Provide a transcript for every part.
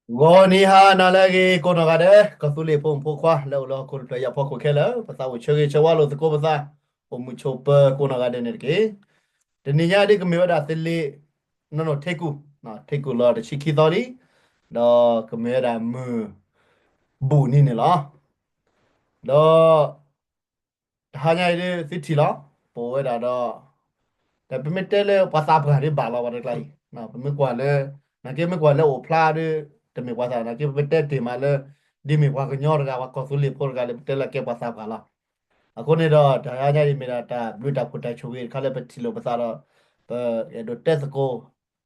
ဂီၤနံၤဟါနၤလၢအဂ့ၤ ကိးနီၢ်ဂၤဒဲး ကီၢ်သူလ့ၤဖိမုၣ်ဖိခွါလၢအိၣ်လၢဟီၣ်ခိၣ်တဖျၢၣ်ညါဖီခိၣ်ခဲလၢာ် ပသးအိၣ်ဆၢဂ့ၤဆၢဝါလိာ်သကိးပသး အိၣ်မုာ်ဆိးပၢၤကိးနီၢ်ဂၤဒဲးန့ၣ်တက့ၢ်. တနံၤညါဒ်ကမ့ၢ်ဝဲဒၣ်သလ့ၤ နီၢ်နီၢ်ထ့ကူၣ်, ထ့ကူၣ်လီၤတဆံခံသီလံ, ဒီးကမ့ၢ်ဝဲဒၣ်မုၢ်ဘူၣ်နံၤန့ၣ်လီၤ. ဒီး တဟါညါအံၤဒ်သုထံၣ်လီၤ, ပအိၣ်ဝဲဒၣ်ဒီး ဒီးပမ့ၢ်တဲလၢပှၤသးပှၢ်ဒ်ဘၣ်လီၤ ပှၤတကျါအံၤ, ပမ့ၢ်ကွၢ်လၢ နာ်က့မ့ၢ်ကွၢ်လၢအိၣ်ဖျါဒ် တမ့ၢ်ပှၤသး နာ်က့ပတဲတ့ၢ်မးလၢ ဒ်မ့ၢ်ပှၤကညီတဂၤ ပှၤကီၢ်သူလ့ၤဖိတဂၤလၢပတဲလၢကဲပှၤသးပှၢ်လီၤ. အဃိန့ၣ်ဒီး တဟါညါအံၤမ့ၢ်ဒၣ်တၢ်ဘျုးတၢ်ဖှိၣ်တၢ်ဆိၣ်ဂ့ၤတခါလၢပထံၣ်လိာ်ပသးဒီး ပအဲၣ်ဒိးတဲသကိး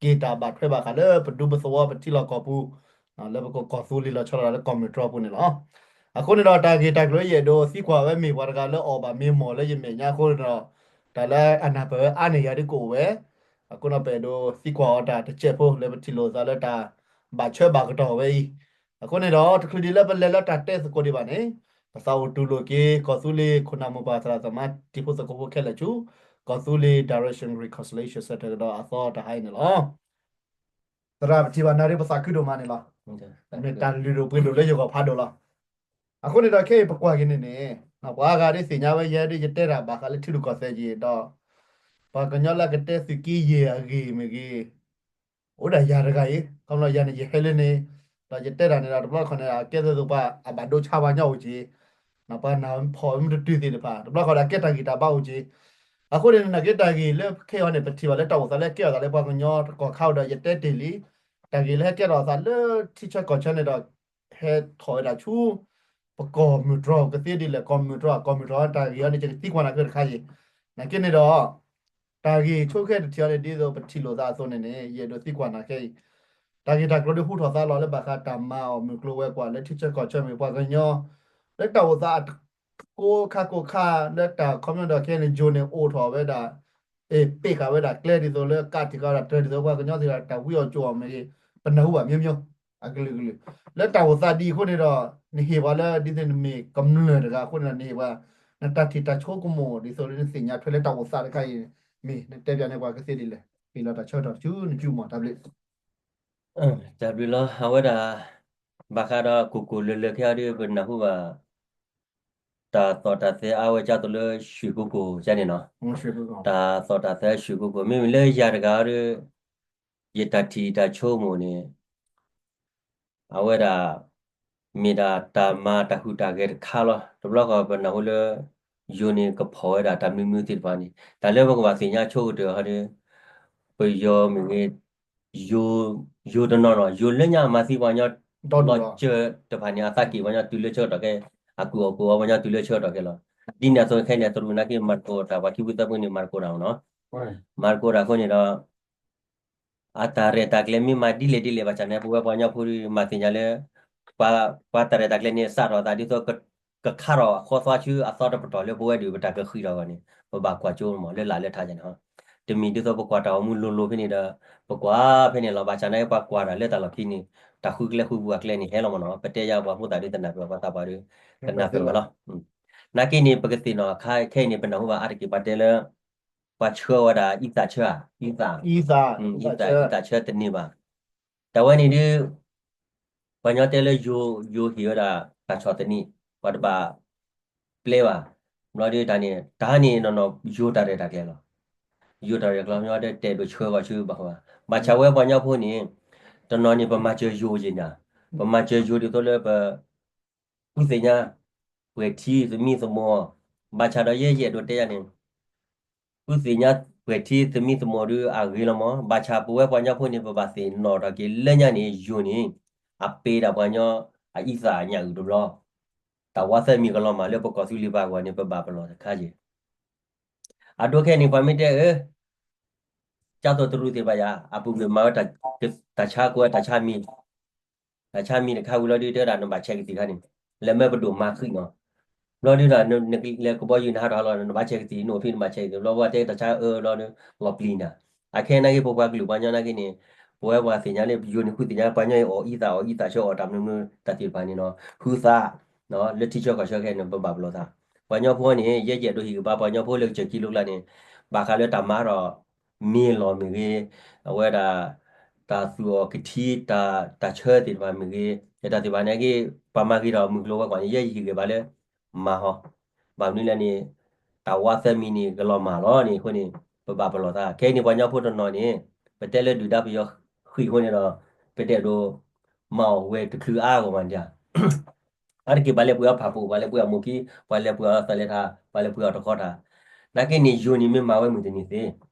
က့ၤတၢ်ဘၣ်ထွဲဘၣ်ဃးလၢပဒူပသဝီပထံလီၢ်ကီၢ်ပူၤ လၢပကကီၢ်သူလ့ၤလီၤဆီဒၣ်တၢ်လၢကီၢ်မုၢ်တြီၢ်ပူၤန့ၣ်လီၤ. အဃိန့ၣ်ဒီး တၢ်ဂ့ၢ်တၢ်ကျိၤယအဲၣ်ဒိးသံကွၢ်ဝဲမ့ၢ်ပှၤတဂၤလၢအီၣ်ဘၣ်မ့ၢ်မီၢ်လၢယမဲာ်ညါအဃိန့ၣ်ဒီး တၢ်လၢအနၢ်ပၢၢ်ဝဲအါန့ၢ်ယၤဒ်ကအိၣ်ဝဲ, အဃိန့ၣ်ဒီး ပအဲၣ်ဒိးသံကွၢ်အီၤတၢ်တစဲးဖိလၢပထံၣ်လိာ်သးလၢတၢ်ဘၣ်ထွဲဘၣ်ကတီၢ်ဝဲအံၤ, အဃိန့ၣ်ဒီး တချုးဒ်လၢပလဲၤလၢတၢ်တဲသကိးဒံးဘၣ်န့ၣ် ပသးအိၣ်တူၢ်လိာ်က့ၤ ကီၢ်သူလ့ၤခိၣ်နၢ်မိၢ်ပၢ်သရၣ်သမါတံၤဖိသကိးဖိခဲလၢာ်ဆူ ကီၢ်သူလ့ၤ Direction Reconciliation Centre ကဒီးအသီတဟါအံၤန့ၣ်လီၤ. သရၣ်ပထံၣ်ဘၣ်နၤဒ်ပသးခုဒိၣ်မးန့ၣ်လီၤ. မ့ၢ်တၢ်လုၢ်ဒိၣ်ပှ့ၤဒိၣ်လၢယဂီၢ်ဖးဒိၣ်လီၤ. အဃိန့ၣ်ဒီးခဲအံၤပကွၢ်က့ၤန့ၣ်န့ၣ် ပှၤအါဂၤဒ်သ့ၣ်ညါဝဲယဲဒ်ယတဲတၢ်ဘၣ်ဃးလၢထံရူၢ်ကီၢ်သဲးက့ၤဒီး ပှၤကညီလၢအကတဲသုးက့ယဲၢ်အဂ့ၢ်မ့ၢ်ဂ့ၤ အိၣ်ဒၣ်ယၤတဂၤအံၤ ခီဖျိယၤန့ၣ်ယဟဲလၢန့ၣ် ဒီးယတဲတၢ်န့ၣ်ဒီး တဘျီတခီၣ်န့ၣ် အကဲသိးသိးပှၤအဘၣ်ဒိဆါပှၤကညီအိၣ်က့ၤ, ပှၤနၢ်ဖီၣ်မ့ၢ်တတုၤသ့ၣ်တဖၣ် တဘျီတခီၣ်ဒီးအကဲတၢ်ဂ့ၢ်တၢ်ဘါအိၣ်က့ၤ, အဃိန့ၣ် နာ်က့တၢ်ဂ့ၢ်လၢခဲအံၤန့ၣ် ပထံၣ်ဘၣ်လၢတၢ်အိၣ်သးလၢကဲထီၣ်သးလၢပှၤကညီတကီၢ်ခါဒီး ယတဲတ့ၢ်လံ, တၢ်ဂ့ၢ်လၢဟဲကဲထီၣ်သးလၢထံဆၢကီၢ်ဆၢန့ၣ်ဒီး ဟဲထီၣ်ဝဲဒၣ်ဆူ ပကီၢ်မုၢ်တြီၢ်ကသ့ဒ်လဲၣ် ကီၢ်မုၢ်တြီၢ် ကီၢ်မုၢ်တြီၢ်တၢ်ဂ့ၢ်အံၤန့ၣ် ယကသံကွၢ်နၤခဲတခါအံၤ, နာ်က့န့ၣ်ဒီး တၢ်ဂ့ၢ်ဆိကဲတထံၣ်အီၤန့ၣ် ဒ်သိးပထံၣ်လိာ်သးအသိးန့ၣ်န့ၣ် ယအဲၣ်ဒိးသံကွၢ်နၤခဲအံၤ, တၢ်ဂ့ၢ်တၢ်ကျိၤဒ်ဟူထီၣ်သါလီၤလၢဘၣ်ဃးတၢ်မၤအီၣ်မုၢ်ကျိၤဝဲၤကွာ်လၢထံဆၢကီၢ်ဆၢမ့ၢ်ပှၤကညီ လၢတၢ်အိၣ်သးအကိးခါကိးခါ လၢတၢ်ခီပညီဒီးခဲအံၤန့ၣ် ယိၤန့ၣ်အိၣ်ထီၣ်ဝဲဒၣ် အ့ၣ်ပ့းဃာ်ဝဲဒၣ်ကျဲဒ်သိးလၢကးတံာ်ဃာ်ဝဲဒၣ်ကျဲဒ်သိးပှၤကညီသ့ၣ်တဖၣ်တၢ်ဝံအီၣ်ကၠိအီၣ်မ့ၢ်ဂ့ၤ ပနၢ်ဟူဘၣ်မျိုးမျိုး အကလုာ်ကလုာ် လၢတၢ်အိၣ်သးဒ်အံၤအဃိန့ၣ်ဒီး နဟ့ၣ်ပှၤလၢဒ်သိးနမ့ၢ်ကမျၢၢ်တဂၤအဃိန့ၣ်ဒီး နဟ့ၣ်ပှၤ နတၢ်ထံၣ်တၢ်ဆိကမိၣ်ဒ်သိးလၢနသ့ၣ်ညါထွဲလၢတၢ်အိၣ်သးတခါအံၤ မ့ၢ်နတဲပၠးန့ၢ်ပှၤကသ့ဒ်လဲၣ် ပ့ၤလီၤတၢ်ဆၢကတီၢ်တဆူနစုမီၢ်တၢ်ဘျုး တၢ်ဘျုးလီၤ အဝဲဒၣ် ဘၣ်ဃးဒီးကိၢ်ကိၢ်လၢလၢခဲအံၤဒီး ပနၢ်ဟူဘၣ် တၢ်သီၣ်တၢ်သဲအါဝဲကၢ်သိးလၢ ရွှေကုက္ကို ကန့ၣ်နီၤ, တၢ်သီၣ်တၢ်သဲ ရွှေကုက္ကို မ့မ့ၢ်လၢယၤတဂၤဒီး ယတၢ်ထံၣ်တၢ်ဆိကမိၣ်န့ၣ် အဝဲဒၣ် မ့ၢ်ဒၣ်တၢ်မၤတၢ်ဟူးတၢ်ဂဲၤတခါလီၤ. တဘျီဃီပနၢ်ဟူလၢ ယိၤန့ၣ်ကဖီၣ်ဝဲဒၣ်တၢ်မနုၤမနုၤသ့ၣ်တဖၣ်န့ၣ် တၢ်လၢပကဘၣ်သ့ၣ်ညါဆိကတၢၢ်ဟီဒီး ပယီၤမ့ၢ်ဂ့ၤ ယိၤတနီၤနီၤ ယိၤလၢညါအမၤသံပှၤကညီ လီၤစၢၤတဖၣ်န့ၣ် အသးက့ၢ်ပှၤကညီတုၤလၢဆၢကတီၢ်ခဲ အကူၣ်အီၣ်ကူၣ်အီပှၤကညီတုၤလၢဆၢကတီၢ်ခဲလီၤ. ဒ်န့ၣ်အသိးခဲအံၤန့ၣ် တရူးနာ်က့မၤသကိးတၢ် ပှၤခံဖုသၢဖုန့ၣ် မၤသကိးတၢ်မ့ၢ်နီၤ, မၤသကိးတၢ်အဃိန့ၣ်ဒီး အတၢ်ရဲၣ်တၢ်ကျဲၤမ့ၢ်မၤဒ်လဲၣ်ဒ်လဲၣ်ဘၣ်ဆၣ်န့ၣ် ပဝဲပှၤကညီဖိဒီးမၤသ့ၣ်ညါလၢ ပှၤတၢ်ရဲၣ်တၢ်ကျဲၤန့ၣ် စးထီၣ်သးဒ်သိး ကခါထီၣ်အခီသီဆူအသီတပတီၢ်လၢပဝဲဒၣ်ပတၢ်ကဃံးထီၣ်အဂီၢ်န့ၣ် ပဘၣ်ကွၢ်ကၠိမ့ၢ်လၢလာ်လၢထးန့ၣ်, တမံၤဒ်သိးပကွၢ်တၢ်အိၣ်မူလိၤလိၤဖဲန့ၣ်ဒီး ပကွၢ်ဖဲန့ၣ်လီၤ. ဘၣ်ဆၣ်န့ၣ် ပှၤကွၢ်တၢ်လၢတၢ်လီၢ်ခံန့ၣ် တၢ်ဃုကျဲဃုပူၤအကျဲန့ၣ်ဟဲလီၤမ့ၢ်နီၤ, ပတဲယါပှၤဖိသၣ်ဒ်တနၢ်ပၢၢ် ပှၤသးပှၢ်ဒီး တနၢ်ပၢၢ်ဘၣ်လီၤ. နာ်က့န့ၣ် ပကသ့ၣ်နီၣ်အခါခဲအံၤန့ၣ် ပနၢ်ဟူဘၣ်အါတက့ၢ်ပှၤတဲလၢ ပှၤဆှၢဝဲဒၣ်အံသၣ်ဆၢဧါ, အံသၣ်ဆၢတန့ၢ်ဘၣ်. တၢ်ဝဲန့ၣ်ဒ် ပှၤကညီတဲလၢယိၤဟ့ၣ်ဝဲဒၣ်တၢ်ဆီၣ်သနံး ပှၤတဘၣ်ပျဲဘၣ်. ဘျီဒ်တၢ်န့ၣ် တၢ်ဟါန့ၣ်နီၢ်နီၢ်ယိၤတၢ်ရဲၣ်တၢ်ကျဲၤလီၤ. ယိၤတၢ်ရဲၣ်ကျဲၤမ့ၢ်တဲဒိးဆှၢဂီၤဆူဘၣ်ဃီဘၣ်. ဘၣ်ဆၣ်ဝဲပှၤကညီဖိန့ၣ် တနီၤန့ၣ် ပမၤစၢၤယိၤက့ၤန့ၣ် ပမၤစၢၤယိၤဒ်သိးလၢပ ဃုသ့ၣ်ညါ ပှဲၤထံသမံသမိး, ဘၣ်ဆၣ်ဒီးယဲယအဲၣ်ဒိးတဲယၤန့ၣ် ဃုသ့ၣ်ညါ ပှဲၤထံသမံသမိးဒီးအဂ့ၤလီၤမး, ဘၣ်ဆၣ်ပဝဲပှၤကညီဖိန့ၣ် ပဘၣ်သ့ၣ်နီၣ်ထီၣ်က့ၤလၢညါန့ၣ် ယိၤန့ၣ် အပ့ၤဒၣ်ပှၤကညီအအံသၣ်ညၣ်အုၣ်တဘျီ, တၢ်ဝါသၢမံၤကလီၤမၢ်လၢပကီၢ်သူလ့ၤပၤအဂီၢ်န့ၣ် ပဘၣ်ပလီၢ်တခါက့ၤ အဒိခဲအံၤန့ၣ် ပှၤမ့ၢ်တဲအၢ ကၢ်သိးတရူးသ့ၣ်တဖၣ်ယၤ အပူၤကွံာ်မၤဝဲ တၢ်ဆါကိးဝဲတၢ်ဆါမံၤ, တၢ်ဆါမံၤတခါဝံၤလီၤဒုး တဲဝဲဒၣ်နဘၣ်ဆဲးကသံၣ်တခါန့ၣ်, လဲၤမၢပဒိၣ်မၤဃံးနီၤ, ဘျီဒုးဒီး နလဲၤကဘီယူၤနဟးထီၣ်လီၤ နဘၣ်ဆဲးကသံၣ် နအိၣ်ဖဲနဘၣ်ဆဲးကသံၣ် ဘျီဘၣ်တဲတၢ်ဆါအၢဘျီဒီး လီၤပျံၤနၤ, အခဲနာ်က့ ပပှၤကလုာ်ပှၤကညီနာ်က့န့ၣ် ပဝဲပှၤသ့ၣ်ညါလၢယိၤန့ၣ် ဃုသ့ၣ်ညါ ပှၤကညီအံၤအီၣ်အံသၣ်အီၣ်အံသၣ်ဆၢအီၣ်တၢ်မနုၤမနုၤတၢ်သ့ၣ်တဖၣ်န့ၣ်နီၤ ဃုသး လၢထံဆၢကီၢ်ဆၢခဲအံၤန့ၣ် ပဘၣ်ပလီၢ်သး, ပှၤကညီဖိန့ၣ် ယဲယအဲၣ်ဒိးဟ့ၣ်ဂံၢ်ဘါပှၤကညီဖိလၢကစၢၢ်ခံလိကျါန့ၣ် ဘၣ်ဃးလၢတၢ်မၤထီၣ် မ့ၢ်လီၢ်မ့ၢ်ဂ့ၤ, အဝဲဒၣ် တၢ်သူၣ်အီၣ်ကထံ တၢ်ဆၢသ့ၣ်တဖၣ်မ့ၢ်ဂ့ၤ, တၢ်သ့ၣ်တဖၣ်န့ၣ်က့ ပှၤမၤဂ့ၤဒီးမုၢ်ကျိၤဝဲၤကွာ်န့ၣ် ယဲယဟ့ၣ်ဂံၢ်ဘါလၢ မၤဟီ, ဘၣ်မနုၤလဲၣ်န့ၣ် တၢ်ဝါသၢမံၤန့ၣ် ကလီၤမၢ်လီၤန့ၣ်အဃိန့ၣ် ပဘၣ်ပလီၢ်သး ခဲအံၤန့ၣ် ပှၤကညီဖိတနီၤန့ၣ် ပတဲလၢဒုၣ်ဒါပယီၤဃံးအဃိန့ၣ်ဒီး ပတဲဒိး မၤအီၣ်ဝဲတချုးအါဂီၢ်မးဒၣ် အါတက့ၢ်ပှၤလဲၤပှ့ၤအီၣ်ဖးပူၤ ပှၤလဲၤပှ့ၤအီၣ်မိၢ်ခံ ပှၤလဲၤပှ့ၤအီၣ်သးလဲၤထး ပှၤလဲၤပှ့ၤအီၣ်တဃီထး, နာ်က့န့ၣ် ယိၤန့ၣ်မ့ၢ်မၤဝဲမုၢ်တနံၤသ့,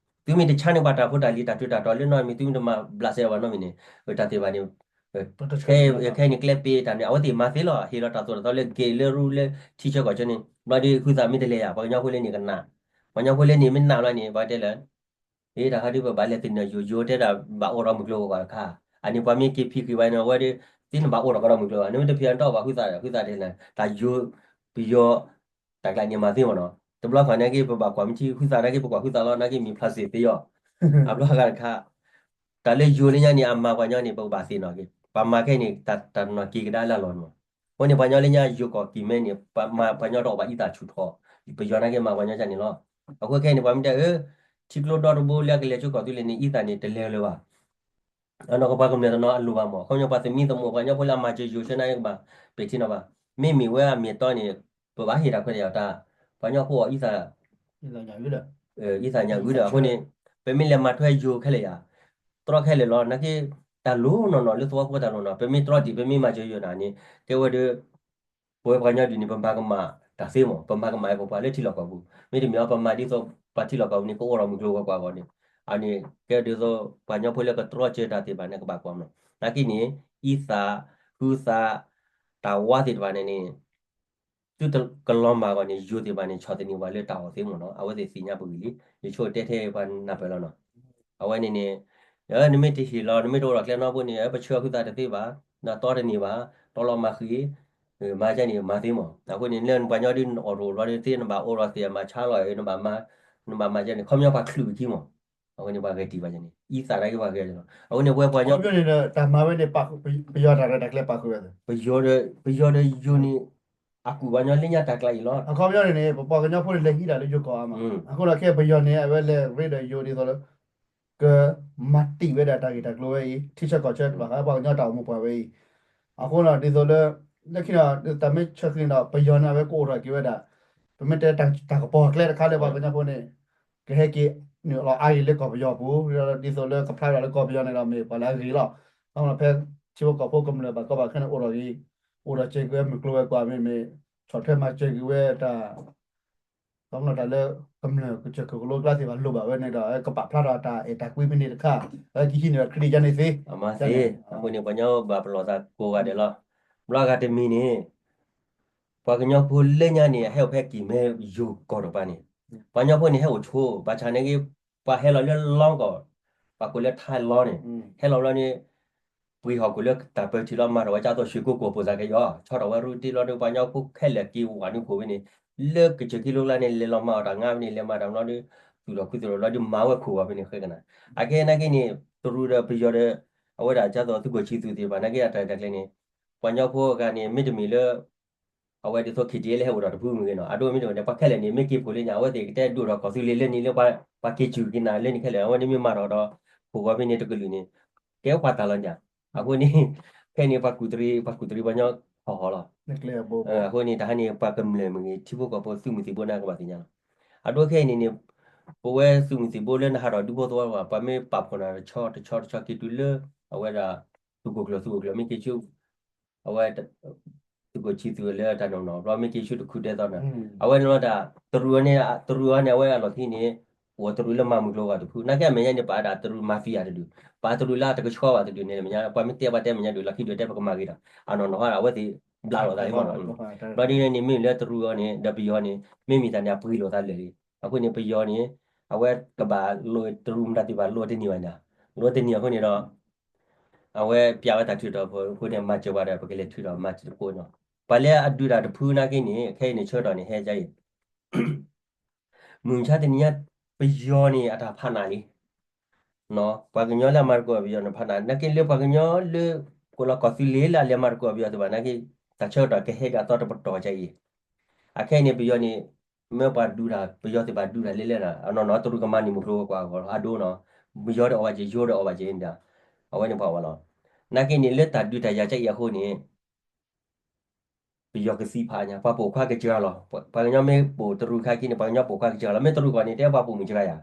သုမ့ၢ်တဆါန့ၢ်ပှၤတၢ်ဖိတၢ်လံၤတၢ်ထူးတၢ်တီၤလၢနီတမံၤ သုမ့ၢ်တမၤဘျးစဲးပှၤနီတမံၤန့ၣ် တၢ်သ့ၣ်တဖၣ်န့ၣ် ခဲအံၤန့ၣ်ကျဲပ့ၤတၢ်န့ၣ် အဝဲသ့ၣ်မၤသ့လီၤ ဟ့ၣ်လီၤတၢ်သိၣ်တၢ်သီလၢဂ့ၤလၢရူလၢထံဆၢကီၢ်ဆၢန့ၣ် ဘျီဒီးဃုသးမ့ၢ်တလဲၤယၤ ပှၤကညီဖိလၢန့ၣ်ကနၣ်, ပှၤကညီဖိလၢန့ၣ်မ့ၢ်နၢ်ဘျီန့ၣ် ပှၤတဲလၢ အ့ တၢ်ခါဒုးပဘၣ်လဲၤသ့ၣ်နီၣ်ယိၤယိၤတဲဒၣ်ဘၣ်အိၣ်ဒီးမုၢ်ကျိၤဝဲၤကွာ်တခါ, အန့ၣ်ပှၤမ့ၢ်က့ၤဖံးဃံးဝဲန့ၣ် အဝဲဒၣ် သ့ၣ်နဘၣ်အိၣ်ဒီးကဒီးမုၢ်ကျိၤဘၣ် နမ့ၢ်တဖံးအီၤတၢ်ဘၣ်ဃုသးဒီးဃုသးတဲန့ၣ် တၢ်ယိၤ ပယီၤ တၢ်ကျါန့ၣ်မၤသ့မ့ၢ်နီၤ, တဘျီဃီန့ၣ်က့ ပဘၣ်ကွၢ်မ့ၢ်ထံဃုသးနာ်က့ ပကွၢ်ဃုသးလီၤ နာ်က့မံၤဖျါစ့ၢ်သ့ယီၤ, အဘျီဃီတခါ တၢ်လၢယိၤလၢညါန့ၣ် အမၤပှၤကညီန့ၣ် ပကဘၣ်သ့ၣ်နီၣ်က့ၤ, ပှၤမၤခဲအံၤန့ၣ် တၢ်တနီၤက့ၤကဒါလၢအလီၢ်န့ၣ်မး, အဃိန့ၣ် ပှၤကညီလၢညါယိၤကီၢ်ကံၤမဲန့ၣ် ပှၤမၤပှၤကညီတအိၣ်ဘၣ်အံသၣ်ဆူၣ်ထီၣ်, ပယီၤနာ်က့မၤပှၤကညီကၢ်န့ၣ်လီၤ, အဃိခဲအံၤန့ၣ် ပှၤမ့ၢ်တဲအၢ ထံကျိဒီတဘိလၢအကလဲၤဆူကီၢ်သူလ့ၤန့ၣ် အံသၣ်န့ၣ် တလဲၤလၢၤဘၣ် အနီၢ်ကပှၤကမျၢၢ်တနီၤအလိၣ်ဘၣ်မး ခီပညီပှၤသမံသမိး ပှၤကညီဖိလၢအမၤစၢၤယိၤဆၢနာ်က့ကဘၣ် ပဲာ်ထံနီၤဘၣ်, မ့မ့ၢ်ဝဲအမ့ၢ်အတီန့ၣ် ပဘၣ်ဟ့ၣ်တၢ်ခွဲးတၢ်ယာ်တၢ်, ပှၤကညီဖိအီၤအံသၣ် အံသၣ်ညၣ်ဂုာ်ဒီး အဃိန့ၣ် ပမ့ၢ်လဲၤမၤထွဲယိၤခဲလၢာ်ယၤ, တြီခဲလၢာ်လီၤ နာ်က့ တၢ်လိၤနီၢ်နီၢ်လၢသဝီဖိတၢ်လိၤနီၢ် ပမ့ၢ်တြီဒံး ပမ့ၢ်မၤစၢၤယိၤနၤန့ၣ် ကဲဝဲဒၣ် ပဝဲပှၤကညီဒ်န့ၣ် ပမၤကမၣ်တၢ်သ့မး ပမၤကမၣ်ပပှၤလၢထံလီၢ်ကီၢ်ပူၤ, မ့တမ့ၢ်အီၤ ပမၤဒ်သိးပှၤထံလီၢ်ကီၢ်ပူၤန့ၣ် ကအိၣ်ဒီးမုၢ်ကျိၤဝဲၤကွာ်အဂီၢ်န့ၣ်, အန့ၣ် ကဲဒ်သိး ပှၤကညီဖိလၢကတြီစၢၤတၢ်သ့ၣ်တဖၣ်န့ၣ် ကဘၣ်ကွၢ်မး, နာ်က့န့ၣ် အံသၣ် ဃုသး တၢ်ဝါသ့ၣ်တဖၣ်န့ၣ်န့ၣ် သုတကလီၤမၢ်အဂီၢ်န့ၣ် ယိၤသ့ၣ်တဖၣ်န့ၣ် ဆီၣ်သနံးပှၤလၢတၢ်အီၣ်သ့မးနီၤ အဝဲသ့ၣ်သ့ၣ်ညါပဂံၢ်လံ ယဆိကတဲထဲပှၤနၢ်ပၢၢ်လီၤနီၤ, အဝဲန့ၣ်န့ၣ် နမ့ၢ်တဟ့ၣ်လီၤ နမ့ၢ်တအိၣ်ဒီးကျဲနီတဘိန့ၣ် ပဆၢဃုသးတသ့ဘၣ်, နတီတန့ၢ်ဘၣ်, တီလီၤမၤဃံး, မၤကဲန့ၣ်မၤသ့မး, အဃိန့ၣ် လၢပှၤကညီဒ်နအိၣ်တအိၣ်ဘျီဒ်သ့ နဘၣ်အိၣ်ဒီးသ့ၣ် မၤဆါလီၤ နဘၣ်မၤကဲန့ၣ် ခီပညီပှၤချုးပခံမး, အဃိန့ၣ်ပှၤဂဲၤတံၢ်ဘၣ်န့ၣ် အံသၣ်နာ်က့ပှၤဂဲၤလီၤ အဃိန့ၣ်ပဝဲပှၤကညီန့ၣ် တၢ်မၤဝဲန့ၣ် ပယီၤတၢ်ရဲၣ်တၢ်ကျဲၤပာ်ဃုာ်ဝဲ ပယီၤဒီးယိၤန့ၣ် အကူၣ်ပှၤကညီလၢညါတၢ်ကျါအံၤလီၤ အခီပညီန့ၣ်န့ၣ် ပပှၤကညီဖိန့ၣ်လဲၤဟံးဒၣ်လၢယိၤကီၢ်အါမး, အဃိဒီးခဲပယီၤန့ၣ် အဝဲလဲၤရ့ဒီးယိၤဒ်သိးလၢ ကမၤတံၢ်ဝဲဒၣ်တၢ်ဂ့ၢ်တၢ်ကျိၤဝဲအံၤ ထံဆၢကီၢ်ဆၢတဖၣ်ဃး ပှၤကညီတၢ်အိၣ်မူပှၤဝဲအံၤ, အဃိဒီးဒ်သိးလၢ လၢခံဒီး တၢ်မ့ၢ်ဆၢဃံန့ၣ်ဒီး ပယီၤန့ၣ် အဝဲကအိၣ်ထီၣ်က့ၤဝဲဒၣ် ပမ့ၢ်တဲတၢ်ကပီၤအကျဲတခါလၢပှၤကညီဖိန့ၣ် ကဟဲက့ၤနုာ်လီၤအါဂ့ၤလၢကီၢ်ပယီၤပူၤ, ဒ်သိးလၢကဖျါဒၣ်လၢကီၢ်ပယီၤန့ၣ်ဒီး မ့ၢ်ပှၤလၢအဂ့ၤလီၤ, အဃိဒီးဖဲ ထံဖိကီၢ်ဖိကမျၢၢ်ဘၣ်ကီဘၣ်ခဲန့ၣ် အိၣ်ဒီးဂ့ၤ, အိၣ်ဒီးစဲးက့ၤဝဲမုၢ်ကျိၤဝဲၤကွာ်မ့မ့ၢ် ဆီၣ်ထွဲမၤစၢၤက့ၤဝဲတၢ် ခီဖျိတၢ်လၢကမျၢၢ်ကစၢၢ်ခိၣ်ကလိကျါသ့ၣ်တဖၣ်လိၣ်ဘၣ်ဝဲန့ၣ်ဒီး ကပာ်ဖျါထီၣ်တၢ်အဲၣ်တၢ်ကွံဖဲန့ၣ်တခါ, အဝဲကဟံးန့ၢ်ဒီးခရံာ်ယါန့ၣ်သ့, အမၤသ့, အဃိန့ၣ် ပှၤကညီဘၣ်ပလီၢ်သးကိးဂၤဒဲးလီၤ, ဘျီဂၤတမံၤန့ၣ် ပှၤကညီဖိလၢညါန့ၣ် အဟဲအိၣ်ဖဲကံၢ်မဲယိၤကီၢ်တကပၤန့ၣ်, ပှၤကညီဖိန့ၣ်ဟဲအိၣ်ဆိ, ဘၣ်ဆၣ်န့ၣ်က့ ပှၤဟဲလီၤလၢလီကီၢ်, ပှၤကိးလၢထါလီန့ၣ်, ဟဲလီၤဘျီန့ၣ် ပှ့ၤဟီၣ်ခိၣ်လၢတၢ်ပၢထံးလီၤ မၤထီၣ်ဝဲကၢ်သိး ရွှေကုက္ကို ပိၣ်သၣ်ကယီၤ, ဆီထီၣ်ဝဲရူတ့လီၤဒီး ပှၤကညီဖိခဲလၢာ်က့ၤဝၤနုာ်ခိၣ်ဖဲန့ၣ်, လၢကစၢၢ်ခံလိကျါန့ၣ် လဲၤလီၤမၤအီၣ်တၢ်ငါဖဲန့ၣ် လဲၤမၤတၢ်ဘျီဒီး သူၣ်ထီၣ်ခုသူၣ်ထီၣ်ဘျီဒီး မၤဝဲခိၣ်ဂီၤဖဲန့ၣ်ဃဲကနၤ, အခဲနာ်က့န့ၣ် တရူးဒီးပယီၤဒီး အဝဲဒၣ်ကၢ်သိးသုးခိၣ်ဆံသူးသ့ၣ်တဖၣ်နာ်က့ အတၢ်ရဲၣ်တၢ်ကျဲၤန့ၣ် ပှၤကညီဖိအဂၤန့ၣ် မ့တမ့ၢ်လၢ အဝဲဒ်သိး KTLA ဟဲအိၣ်ဒီးတဖုမ့ၢ်ဂ့ၤနီၤ, အဒိမ့ၢ်တအိၣ်န့ၣ် ပှၤခဲလၢာ်န့ၣ် မ့ၢ်က့ၤဖှိၣ်လၢညါ အဝဲသ့ၣ်ကတဲဒိၣ်ထီၣ်ကီၢ်သူလ့ၤလၢန့ၣ်လၢ ပှၤက့ၤစူၢ်က့ၤနာ်လၢန့ၣ်ခဲလၢာ် အဝဲန့ၣ်မ့ၢ်မၤထီၣ်ဒီး ခိၣ်ဂီၤဖဲန့ၣ်တကလုာ်န့ၣ် ကဲပှၤတၢ်လီၤညါ, အဃိန့ၣ် ခဲန့ၣ် ပှၤကူၣ်တရံး ပှၤကူၣ်တရံးပှၤကညီဟီၣ်ဟီၣ်လီၤ, အဃိန့ၣ် တၢ်ဟါန့ၣ် ပှၤကမျၢၢ်မ့ၢ်ဂ့ၤ ထံဖိကီၢ်ဖိသုးမုၢ်သံၣ်ဘိန့ၣ် ကဘၣ်သ့ၣ်ညါလီၤ, အဒိခဲအံၤန့ၣ်န့ၣ် ပဝဲသုးမုၢ်သံၣ်ဘိလၢနဟးထီၣ်ဒူဖိသဝီဘၣ် ပှၤမ့ၢ်ပာ်ဖှိၣ်နၤတဆီတဆီတဆီက့ၤတုၤလၢ အဝဲဒၣ် သုးခိၣ်ကျၢၢ် သုးခိၣ်ကျၢၢ် မ့ၢ်က့ၤဆူ အဝဲ သုးခိၣ်ဆံသူးလၢတၢ်နီၢ်နီၢ် ဘျီမ့ၢ်က့ၤဆူတခူဒဲးသီန့ၣ် အဝဲန့ၣ်လီၤတၢ် တရူးအီၤန့ၣ် တရူးအီၤန့ၣ် အဝဲအလီၢ်ခံန့ၣ် အိၣ်တရူးလၢမၤမုၢ်ကျိၤဝဲၤကွာ်တဖု နာ်က့အမဲာ်ညါန့ၣ် ပာ်ဒၣ်တရူး mafia တဒူၣ် ပာ်တရူးလၢအတကဆှီဘၣ်တဒူၣ်န့ၣ် မဲာ်ညါ ပှၤမ့ၢ်တဲပှၤတဲမဲာ်ညါဒူၣ် လီၢ်ခံဒုးတဲပကမၤဂ့ၤဒီး အနီၢ်နီၢ်ဟီဒၣ် အဝဲသ့ၣ်ဘျးလိာ်သးလံမးနီၤ ဘျီဒ်န့ၣ်န့ၣ် မ့မ့ၢ်လၢတရူးအီၤန့ၣ် ဒီးပယီၤန့ၣ် မ့မ့ၢ်တၢ်န့ၣ် အပှ့ၤလိာ်သးလၢာ်လံ အဃိန့ၣ် ပယီၤန့ၣ် အဝဲကဘၣ်လိၣ်တရူးမတၤသ့ၣ်တဖၣ်လိၣ်တန့ၢ်ဘၣ်ညါ လိၣ်တန့ၢ်အဃိန့ၣ်ဒီး အဝဲပျးဝဲတၢ်ထုးထီၣ်ဖိအဃိန့ၣ် မၤစၢၤပှၤဒီး ပကလဲၤထုးထီၣ်မၤစၢၤတကိးနီၤ ပှၤလၢအဒုးတၢ်တဖုနာ်က့န့ၣ် ခဲအံၤန့ၣ်ဆၢကတီၢ်န့ၣ် ဟဲကါအံၤ မုၢ်မဆါတနံၤညါ ပယီၤန့ၣ် အတၢ်ဖးနးလံ ပှၤကညီလၢအမၤသကိးပယီၤန့ၣ်ဖးနး နာ်က့လၢပှၤကညီလၢ ကိးလီၤကီၢ်သူလ့ၤလၢအလဲၤမၤသကိးပယီၤသ့ၣ်တဖၣ်နာ်က့ တၢ်ဆၢကတီၢ်ကဟဲက့ၤအသီတပတီၢ်ကါအံၤ အခဲအံၤန့ၣ် ပယီၤန့ၣ် မ့ၢ်ပှၤဒုးတၢ် ပယီၤသ့ၣ်တဖၣ်ဒုးတၢ်လဲၣ်လဲၣ်ဒီး အနီၢ်နီၢ်တရူးကမၤန့ၢ်မုၢ်ကျိၤဝဲၤကွာ်အဂီၢ်လီၤ အဒိနီၤ ပယီၤဒီးအီၣ်ဘၣ်က့ၤ ယိၤဒီးအီၣ်ဘၣ်က့ၤန့ၣ်ဒီး အဝဲန့ၣ်ပှၤဝဲလီၤ. နာ်က့န့ၣ်လၢတၢ်ဒုးတၢ်ယၤကအံၤအဃိန့ၣ် ပယီၤကသံဖးညါ ပှၤပိာ်ခွါကစှၤလီၤ. ပှၤကညီမ့ၢ်ပိာ်တရူးခါက့န့ၣ် ပှၤကညီပိာ်ခွါကစှၤလီၤ. မ့ၢ်တရူးကီၢ်န့ၣ် တဲပှၤပိာ်မုၣ်စှၤယၤ.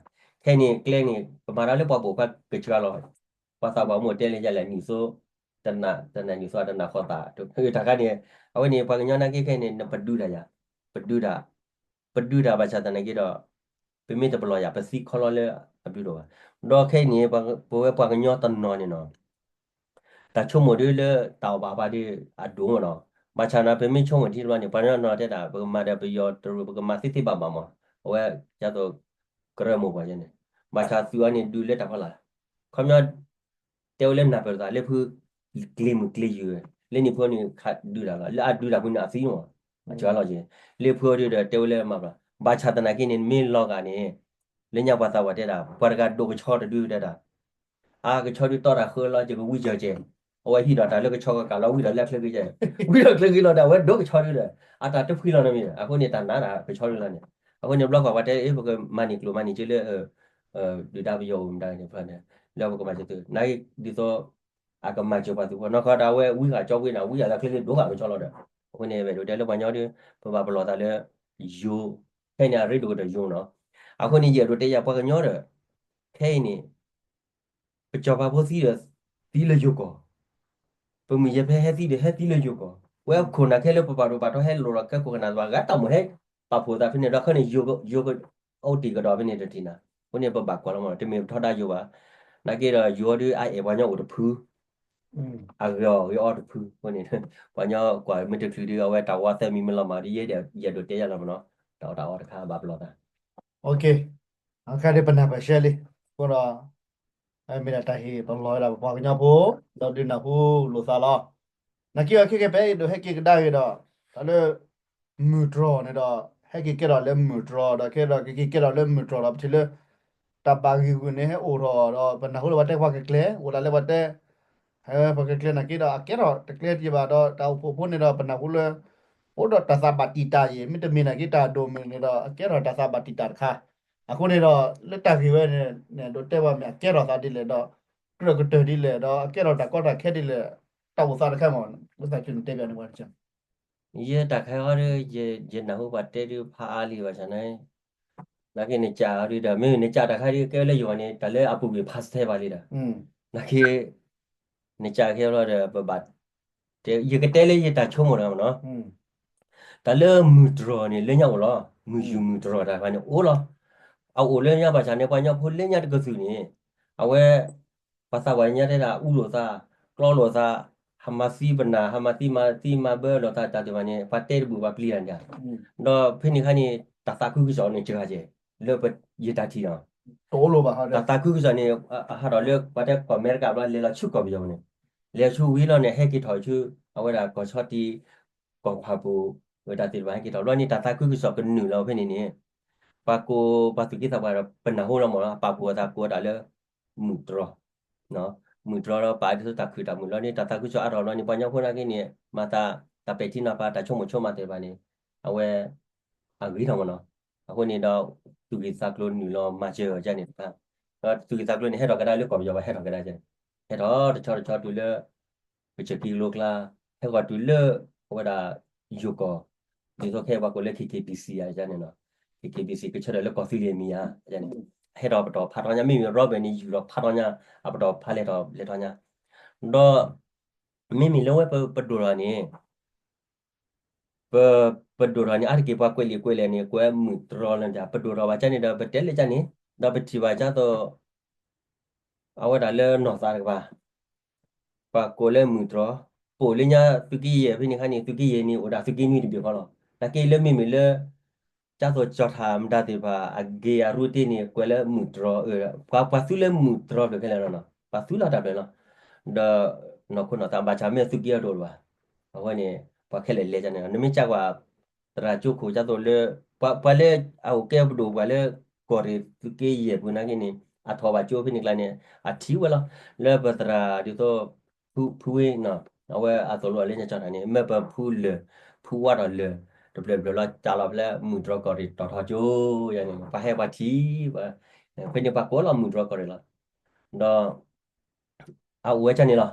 ခဲအံၤန့ၣ် ကျဲန့ၣ် ပမၤတၢ်လၢပှၤပိာ်ခွါကစှၤလီၤ. ပှၤသးပှၢ်မိၢ်တဲလၢယလဲၣ် နံၣ်သိ တနၤ တနၤနံၣ်သိတနၤဃီသး တခါန့ၣ် အဝဲန့ၣ် ပှၤကညီနာ်က့ခဲအံၤန့ၣ် ပဒုးတၢ်ယၤ ပဒုးတၢ် ပဒုးတၢ်ဘၣ်ဆၣ်သနာ်က့ဒီး ပမ့ၢ်တပလီၢ်ယၤ ပသံခီလီၤလၢအဘျုးဒိၣ်ဘၣ်. ဒီးခဲအံၤန့ၣ် ပဝဲပှၤကညီတနီၤန့ၣ်နီၤ တၢ်ဆိကမိၣ်ဒ်လၢတၢ်အီၣ်ဘၣ်ဘၣ်ဒီးအဒိၣ်မးနီၤ. ဘၣ်ဆၣ်န့ၣ် ပမ့ၢ်ဆိကမိၣ်ထံတဘျီန့ၣ် ပှၤကညီနီၤတဲဒၣ် ပကမၤဒီးပယီၤတရူး ပကမၤသ့သ့ဘၣ်ဘၣ်မး အဝဲကသိးကရၢမိၢ်ပှၢ်ယဲန့ၣ် ဘၣ်ဆၣ်သုးအီၤန့ၣ်ဒုးလၢတၢ်ဖီလာ် ခီပညီ တဲဝဲလၢနၢ်ပၢၢ်လိာ်သးလၢဖု ကျ့မုၢ်ကျ့ယုၢ် လၢန့ၣ်ဖုန့ၣ်ခးဒုးတၢ်လီၤ လၢအဒုးတၢ်ဖုန့ၣ်အသံမး အစှၤလီၤက့ၤ လၢဖုအီၤဒုးဒီးတဲဝဲလၢမၤဘျီ ဘၣ်ဆၣ်သနာ်က့န့ၣ် မ့ၢ်လီၤဂာ်န့ၣ် လၢညါပှၤသးပှၢ်တဲဒၣ် ပှၤတဂၤဒိးကဆီတဒုတဲဒၣ် အါကဆီဒုးတီတၢ်ဃၢလီၤ ယကဝံကၢကဲ အဝဲဟံးဒီးတၢ်လၢကဆီကကးလီၤ ဝံဒီးလၢချၢက့ၤကဲ ဝံဒီးချၢက့ၤလီၤဒီး အဝဲဒိးကဆီဒုးဒီး အတၢ်တဖှံလီၤနီတမံၤ အဃိန့ၣ် တၢ်နါဒၣ်ကဆီဒုးလီၤန့ၣ် အဃိန့ၣ် ဘျီကွၢ်ပှၤတဲ အ့ ပကမၤန့ၢ်ကျိၣ်မၤန့ၢ်စ့လၢ ဒုၣ်ဒါပယီၤအိၣ်မတၤန့ၣ် လၢပကမၤစၢၤသု နာ်က့ဒ်သိး အကမၤစၢၤပှၤသုးဖိ နီၢ်ခီဒၣ်ဝဲဝံဃာ်ကၠီဝ့နၤ ဝံဃာ်လၢချၢက့ၤဒိးဃာ်ကဆီလီၤဒီး အဃိန့ၣ် ပအဲၣ်ဒိးတဲလၢပှၤကညီဒီး ပဘၣ်ပလီၢ်သးလၢ ယိၤ ခဲအံၤန့ၣ် အရ့ဒိၣ်ကဒီးယိၤနီၤ အဃိန့ၣ် ယအဲၣ်ဒိးတဲယၤပှၤကညီဒီး ခဲအံၤန့ၣ် ပစီၤပၤဖိသံဒီး သံလၢယိၤကီၢ် ပမုၢ်ယဲၢ်ဖဲဟဲသံဒီးဟဲသံလၢယိၤကီၢ် ပဝဲခိၣ်နၢ်ခဲလၢပပာ်ဒိၣ်ပာ်ထီဟဲလိာ်လီၤကဲခိၣ်ကနၣ်သဘၣ် ဂၤတၢ်မိၣ်ဟဲပာ်ဖှိၣ်သးဖဲန့ၣ်ဒီး ခီန့ၣ် ယိၤအိၣ်တ့ၢ်ကဒီးဖဲန့ၣ်တထံၣ်နၤ အဃိန့ၣ် ပဘၣ်ကွၢ်လီၤမး တမ့ၢ်ပထီဒါယိၤဘၣ် နာ်က့ဒီးယိၤအီၤဒုးအအဲၣ်ပှၤကညီအိၣ်တဖု အဂ့ၤအီၤဂ့ၤအီၤတဖု အဃိန့ၣ် ပှၤကညီကွၢ်မ့ၢ်တချုးဒုး အဝဲတၢ်ဝီသၢမံၤမ့ၢ်လီၤမးဒီး ယဲဒၣ်ယအဲၣ်ဒိးတဲယၤလီၤမးနီၤ တၢ်အီၣ်တၢ်အီတခါဘၣ်ပလီၢ်သး အခါဒ်ပနၢ်ပၢၢ်ရှဲလံ အဃိဒီး မ့ၢ်ဒၣ်တၢ်ဟ့ၣ်ပလီၢ်ဝဲဒၣ်ပပှၤကညီဖိ ဒီးဒုးနၢ်ဟူလိာ်သးလီၤ. နာ်က့အီၤခဲကဲပအဲၣ်ဒိးဟဲက့ၤကဒါက့ၤဒီး တၢ်လၢ မုၢ်တြီၤန့ၣ်ဒီး ဟဲက့ၤကဲထီၣ်လၢမုၢ်တြီၤဒီး ကဲဒီးကက့ၤကဲထီၣ်လၢမုၢ်တြီၤဒီး ပထံၣ်လၢ တၢ်ဘၣ်ဂံၢ်ဂုာ်န့ၣ် ဟဲအိၣ်ထီၣ်ဒီး ပနၢ်ဟူလၢပှၤတဲပှၤကကျဲ အိၣ်ဒၣ်လၢပှၤတဲ ပှၤကကျဲနာ်က့ဒီး အကဲထီၣ်တကျဲတယံာ်ဘၣ်ဒီး တၢ်အိၣ်ဖှိၣ်ဖိန့ၣ်ဒီးပနၢ်ဟူလၢ အိၣ်ဒီးတၢ်သးဘၣ်တံာ်တာ်အံၤ မ့တမ့ၢ်နာ်က့တၢ်ဒိၣ်မုၢ်န့ၣ်ဒီး အကဲထီၣ်တၢ်သးဘၣ်တံာ်တာ်တခါ အဃိန့ၣ်ဒီး လၢတၢ်ဂ့ၢ်ဝဲန့ၣ် ဒိးတဲဘၣ်မ့ၢ်အကဲထီၣ်သးဒ်လဲၣ်ဒီး ကြၢးကတၢၢ်ဒ်လဲၣ်ဒီး အကဲထီၣ်တၢ်ကီတၢ်ခဲဒ်လဲၣ် တၢ်အိၣ်သးတခါမး လၢသးကန့ၣ်တဲဘၣ်န့ၣ်ဝဲ ယဲတၢ်ခဲအံၤဒီး ယနၢ်ဟူပှၤတဲဒုးဖးအါလံဘၣ်ဆၣ်န့ၣ် နာ်က့နကးအီၤဒုးဒီး မ့ၢ်နကးတၢ်ခါဒုးကဲဝဲလၢယိၤန့ၣ် တၢ်လၢအပူၤကွံာ်ဖးစဲဘၣ်လံဒီး နာ်က့ နကးခဲအံၤဒီး ပဘၣ်တဲ ယကတဲလၢယတၢ်ဆိကမိၣ်ဒီးမနီၤ တၢ်လၢမုၢ်တြီၤန့ၣ် လၢညါအိၣ်လီၤ မုၢ်ယူၢ်မုၢ်တြီၤတၢ်တဖၣ်န့ၣ်အိၣ်လီၤ အအိၣ်လၢညါဘၣ်ဆၣ်န့ၣ် ပှၤကညီဖိလၢညါတကသုၣ်န့ၣ် အဝဲ ပှၤသးပှၢ်ညါတဲဒၣ် အူလိာ်သး ကျီလိာ်သး ဟးမၤသံပနၢ် ဟးမၤသံမၤသံမၤဘၣ်လိာ်သးတၢ်တဖၣ်န့ၣ် ပှၤတဲတဘူၣ်ပှၤပျံၤတၢ်န့ၣ် ဒီးဖဲန့ၣ်ခါန့ၣ် တၢ်သးခုကစီၣ်န့ၣ်စှၤကဲ လၢယတၢ်ထံၣ်လီၤ တၢ်သးခုကစီၣ်န့ၣ် အဟးထီၣ်လၢပှၤတဲကီၢ်အမဲရကၤဘျီ လဲၤလီၤဆူကီၢ်ပယီၤန့ၣ် လဲၤဆူဝံၤလီၤန့ၣ် ဟဲက့ၤထီၣ်ဆူ အဝဲဒၣ်ကီၢ်ဆီတံ ကီၢ်ဖးပူၤ ဝဲတၢ်သ့ၣ်တဖၣ်ဟဲက့ၤထီၣ်ဘျီန့ၣ် တၢ်သးခုကစီၣ်ကနုာ်လီၤဖဲန့ၣ်န့ၣ် ပှၤကိးပှၤသူၣ်က့သးပှၢ်ဒီး ပနၢ်ဟူလီၤမးလီၤ အပာ်ဖှိၣ်အသးကိးတၢ်လၢ မုၢ်တြီၤ မုၢ်တြီၤဒီးပာ်ဒ်သိးတၢ်ခုၣ်တၢ်မုာ်လီၤန့ၣ် တၢ်သးခုကစီၣ်အါထီၣ်လီၤန့ၣ် ပှၤကညီဖိနာ်က့န့ၣ် မၤသး တၢ်ပဲာ်ထံနီၤဖးတၢ်ဆိကမိၣ်ဆိကမးသ့ၣ်တဖၣ်န့ၣ် အဝဲ အဂ့ၤထီၣ်မးလီၤ အဃိန့ၣ်ဒီး သူၣ်ဂ့ၢ်သးကျိၤနုာ်လီၤမၤစၢၤအီၤန့ၣ်တဖၣ် ဒီးသူၣ်ဂ့ၢ်သးကျိၤန့ၣ် ဟဲထီၣ်ကဒါလၢကီၢ်ပယီၤဘၣ် ဟဲထီၣ်ကဒါန့ၣ် ဟဲထီၣ်တဆီတဆီတုၤလၢ ကစၢၢ်ကံလိကျါ ဟဲဂီၤတုၤလၢ အဝဲဒၣ် ယိၤကီၢ် ဒ်သိးခဲအံၤပှၤကိးလၢ K K B C ယါန့ၣ်လီၤ K K B C ကဆၢထၢၣ်လၢကီၢ်သူလ့ၤမံၤယါန့ၣ် ဟဲထီၣ်ပတီၢ်ဖးထီညါ မ့မ့ၢ် Robert န့ၣ် ယူၢ်ထီၣ်ဖးထီညါ အပတီၢ်ဖးလဲၤထီၣ်လဲၤထီညါ ဒီး မ့မ့ၢ်လၢဝဲပဒိၣ်ထီၣ်န့ၣ် ပ ပဒိၣ်ထီၣ်န့ၣ် အါတက့ၢ်ပှၤကွဲးလံာ်ကွဲးလဲၣ်န့ၣ် ကွဲးမုၢ်တြီၤလၢၤ ပဒိၣ်ထီၣ်ဘၣ်ကါန့ၣ်ဒီး ပတဲလၢကါန့ၣ် ဒီးပထံၣ်ဘၣ်ကါသိး အဝဲဒၣ်လၢနီၢ်သးတကပၤ ပှၤကိးလၢမုၢ်တြီၤ ပအိၣ်လၢညါသုးက့ယဲၢ်ဖဲန့ၣ်ခါန့ၣ် သုးက့ယဲၢ်န့ၣ် အိၣ်ဒၣ်သုးက့နွံတဘ့ၣ်ဃီလီၤ. နာ်က့လၢမ့မ့ၢ်လၢ ကါသိးကၠီၣ်ထၣ်မတၤသ့ၣ်တဖၣ် အဂ့ၢ်အရူတ့ၢ်န့ၣ် ကွဲးလၢမုၢ်တြီၤ ပှၤ ပှၤသူလၢမုၢ်တြီၤဘျၢၣ်ခဲလၢာ်လီၤနီၤ ပှၤသူလီၤတၢ်ဘျၢၣ်လီၤ. ဒီးနီၢ်ခိနီၢ်သးဘၣ်ဆၣ်မ့ၢ်သုးက့အဒိၣ်တဘၣ် အဃိန့ၣ် ပှၤခဲလၢာ်လဲၤကန့ၣ်လီၤ. နမ့ၢ်ကကွၢ် သရၣ်ကၠိခိၣ်ကါသိးလၢ ပှၤ ပှၤလၢအအိၣ်ကဲပဒိၣ်ပှၤလၢ ကီၢ်ရ့ၣ်သုးက့ယဲၢ်ပူၤနာ်က့န့ၣ် အထီၣ်ဘၣ်ကၠိဖဲန့ၣ်ကျါန့ၣ် အထံၣ်ဝဲလီၤ. လၢပသရၣ်ဒ်သိး ဖု ဖုဝ့နီၤ အဝဲအသိၣ်လိအီၤလၢညါကၠီၣ်ထၣ်န့ၣ် မ့ၢ်ပဖုလၢၢ် ဖုဝါထီၣ်လၢၢ် တဘျၢၣ်ဘျၢၣ်လီၤ ကးလီၤဖဲလၢမုၢ်တြီၤကီၢ်ရ့ၣ်တီၢ်ထီကၠိ ယါန့ၣ် ပှၤဟဲပှၤထံၣ် ဖဲန့ၣ်ပှၤကိးလီၤမုၢ်တြီၤကီၢ်ရ့ၣ်လီၤ. ဒီး အအိၣ်ဝဲကန့ၣ်လီၤ.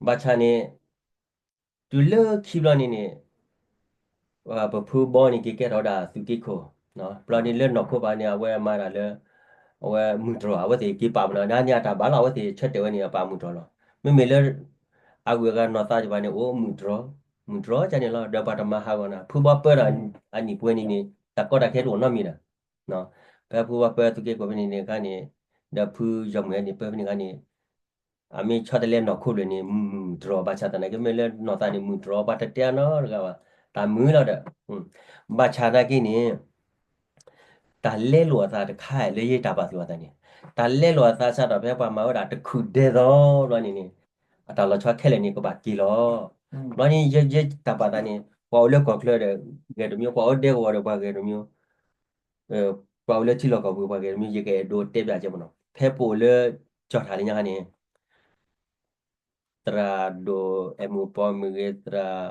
ဘၣ်ဆၣ်န့ၣ် တုၤလၢခံဘျီန့ၣ်န့ၣ် ပဖုဘီန့ၣ် က့ၤကဲထီၣ်ဝဲဒၣ်သုးက့ခိၣ်, ဘျီန့ၣ်လၢနီၢ်ခိဘၣ်န့ၣ် အဝဲမၤဒၣ်လၢ အဝဲမုၢ်တြီၤ အဝဲသ့ၣ်က့ၤပာ်ပနီၣ် ဒ်န့ၣ်အတၢ်ဘၣ်လီၤ အဝဲသ့ၣ်ဆၢတဲာ်ဝဲန့ၣ် အပာ်မုၢ်တြီၤလီၤ. မ့မ့ၢ်လၢ အဂုၤအဂၤနီၢ်သးဒံးဘၣ်န့ၣ် အိၣ်မုၢ်တြီၤ, မုၢ်တြီၤကန့ၣ်လီၤ. ဒီးပှၤတမၤဟးဂီၤနၤ ဖုဘီပၢဒီးအနံၣ်ပှဲၤန့ၣ်န့ၣ် တၢ်ကီတၢ်ခဲတအိၣ်နီတမံၤဒီး ဖဲဖုဘီပၢသုးက့ခိၣ်ဖဲန့ၣ်န့ၣ်အခါန့ၣ် ဒီးဖုယီၤမုၢ်ဟဲန့ၣ် ပၢဖဲန့ၣ်အခါန့ၣ် အမ့ၢ်ဆီတလဲနီၢ်ခိဘျီန့ၣ် မုၢ်တြီၤ ဘၣ်ဆၣ်သနာ်က့ မ့ၢ်လၢနီၢ်သးန့ၣ် မုၢ်တြီၤ ပှၤတတဲအနီတဂၤဘၣ်, တၢ်မုာ်လီၤဒီး ဘၣ်ဆၣ်သနာ်က့န့ၣ် တၢ်လဲလိာ်အသးတခါလၢယတၢ်ပာ်သူၣ်အသးန့ၣ် တၢ်လဲလိာ်အသးစးထီၣ်ဖဲပှၤမၤဝဲဒၣ်တခုၣ်ဒဲသိးဘျီန့ၣ်န့ၣ် အတၢ်လီၤဆီခဲလၢာ်န့ၣ် ကဘၣ်က့ၤလီၤ. ဘျီန့ၣ် ယဲယဲတၢ်ပာ်သးန့ၣ် ပှၤအိၣ်လၢကီၢ်ချၢဒီးဂဲၤတမံၤ, ပှၤအိၣ်ဒဲကဝီၤဒီးပှၤဂဲၤတမံၤ, ပှၤအိၣ်လၢထံလီၢ်ကီၢ်ပူၤပှၤဂဲၤတမံၤ, ယကအဲၣ်ဒိးတဲဘၣ်ကဲမနီၤ ဖဲပအိၣ်လၢကၠီၣ်ထၣ်လၢညါန့ၣ် သရၣ်ဒိၣ်အဲၣ်မူပီမ့ၢ်ဂ့ၤ,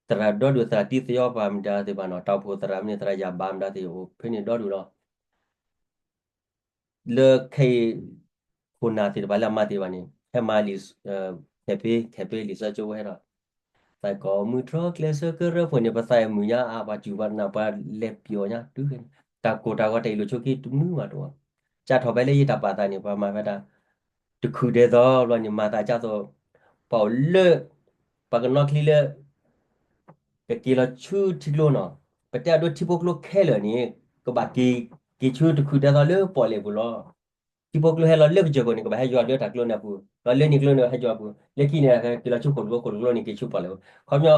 သရၣ်ဒီဒူၣ် သရၣ်တံသယီပှၤမတၤသ့ၣ်တဖၣ်နီၤ, တၢ်အိၣ်ဖှိၣ်သရၣ်မုၣ်သရၣ်ယၤဘၣ်မတၤသ့ၣ် အိၣ်ဖဲန့ၣ်ဒီဒူၣ်လီၤ. လၢခဲအံၤ ခိၣ်နၢ်သ့ၣ်တဖၣ်လၢအမၤသ့ၣ်တဖၣ်န့ၣ် ဟဲမၤလံာ် ခဲဖ့ ခဲဖ့လံာ်စီဆှံကၠိဝဲဟဲဒီး သးကိးမုၢ်တြီၤကျဲးစၢးကရၢဖိန့ၣ် ပသးအမုာ်ညါအါ ပှၤစူၢ်ပှၤနာ်ပှၤလဲၤပျီညါတုၤခဲန့ၣ် တၢ်ကိၢ်တၢ်ဂီၤတၢ်အ့ၣ်လိာ်ဆိးက့တမုာ်ဘၣ်တအိၣ်. စးထီၣ်ဖဲလၢယတၢ်ပာ်သးန့ၣ် ပှၤမၤဖဲတၢ် တခုၣ်ဒဲသိးဘျီန့ၣ် မၤသးဒ်သိး ပှၤအိၣ်လၢ ပှၤကနီၣ်ချံလၢ ကက့ၤလီၤဆူထံကျိနီၤ, ပတဲအဒိထံဖိကျိခဲလၢာ်န့ၣ် ကဘၣ်က့ၤ က့ၤဆူတခုၣ်ဒဲသိးလၢပီၣ်လဲၣ်ပူၤလီၤ. ထံဖိကျိဟဲလီၤလၢကစၢၢ်ခိၣ်န့ၣ် ကဘၣ်ဟဲယွၤလၢတၢ်ကျိန့ၣ်အပူၤ, ဒီးလၢန့ၣ်ကျိန့ၣ်ဟဲယွၤအပူၤ, လၢခံန့ၣ်က့ၤလီၤဆူခိၣ်ကျိ, ခိၣ်ကျိန့ၣ် က့ၤဆူပီၣ်လဲၣ်ပူၤ. ခီပညီ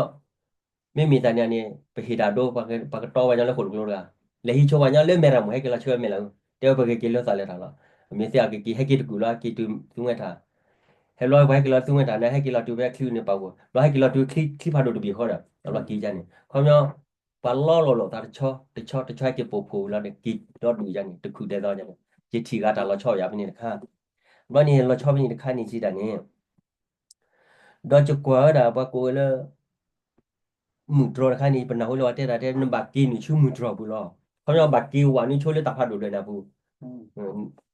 မ့မ့ၢ်တၢ်န့ၣ်န့ၣ် ပဟ့ၣ်တၢ်ဒိ ပှၤကတီပှၤကညီလၢခိၣ်တကျိတဂၤ, လဲၤဟံးဆိပှၤကညီလၢမဲၢ်ရမူၣ် ဟဲက့ၤလီၤဆူမဲၢ်လးအူ, တဲဝဲပက့ၤက့ၤလၢသးလဲၤထီၣ်လီၤ. အမ့ၢ်သ့ၣ်အကက့ၤ ဟဲက့ၤတကူာ်လီၤ က့ၤတုၤသုဝဲထၣ်, ဟဲဘျီပှၤဟဲက့ၤလီၤသုဝဲထၣ်န့ၣ် ဟဲက့ၤလီၤတုၤဖဲချံန့ၣ်ပာ်ဖှိၣ်, ဘျီဟဲက့ၤလီၤတုၤချံဖးဒိၣ်တဘ့ၣ်ဃီဒီး အဘျီက့ၤယါန့ၣ် ခီပညီ ပှၤလီလီၤလိာ်သးတဆီ တဆီတဆီဟဲက့ၤပိာ်ဖှိၣ်ဝံၤလီၤန့ၣ် က့ၤဒီဒူၣ်ယါန့ၣ် တခုၣ်ဒဲသိးယါန့ၣ် ယထံၣ်ဂၤတၢ်လီၤဆီယါဖဲန့ၣ်တခါ, ဘျီန့ၣ်လီၤဆီဖဲန့ၣ်တခါန့ၣ်စံးတၢ်န့ၣ် ဒီးယကွၢ်ဝဲဒၣ်ပှၤကိးဝဲလၢ မုၢ်တြီၤတခါန့ၣ် ပနၢ်ဟူလၢပှၤတဲတၢ်တဲ နဘၣ်က့ၤနုာ်ဆူမုၢ်တြီၤပူၤလီၤ. ခီပညီဘၣ်က့ၤဝဲနုာ်ဆိလၢတၢ်ဖးဒိၣ်ဒၢးန့ၣ်အပူ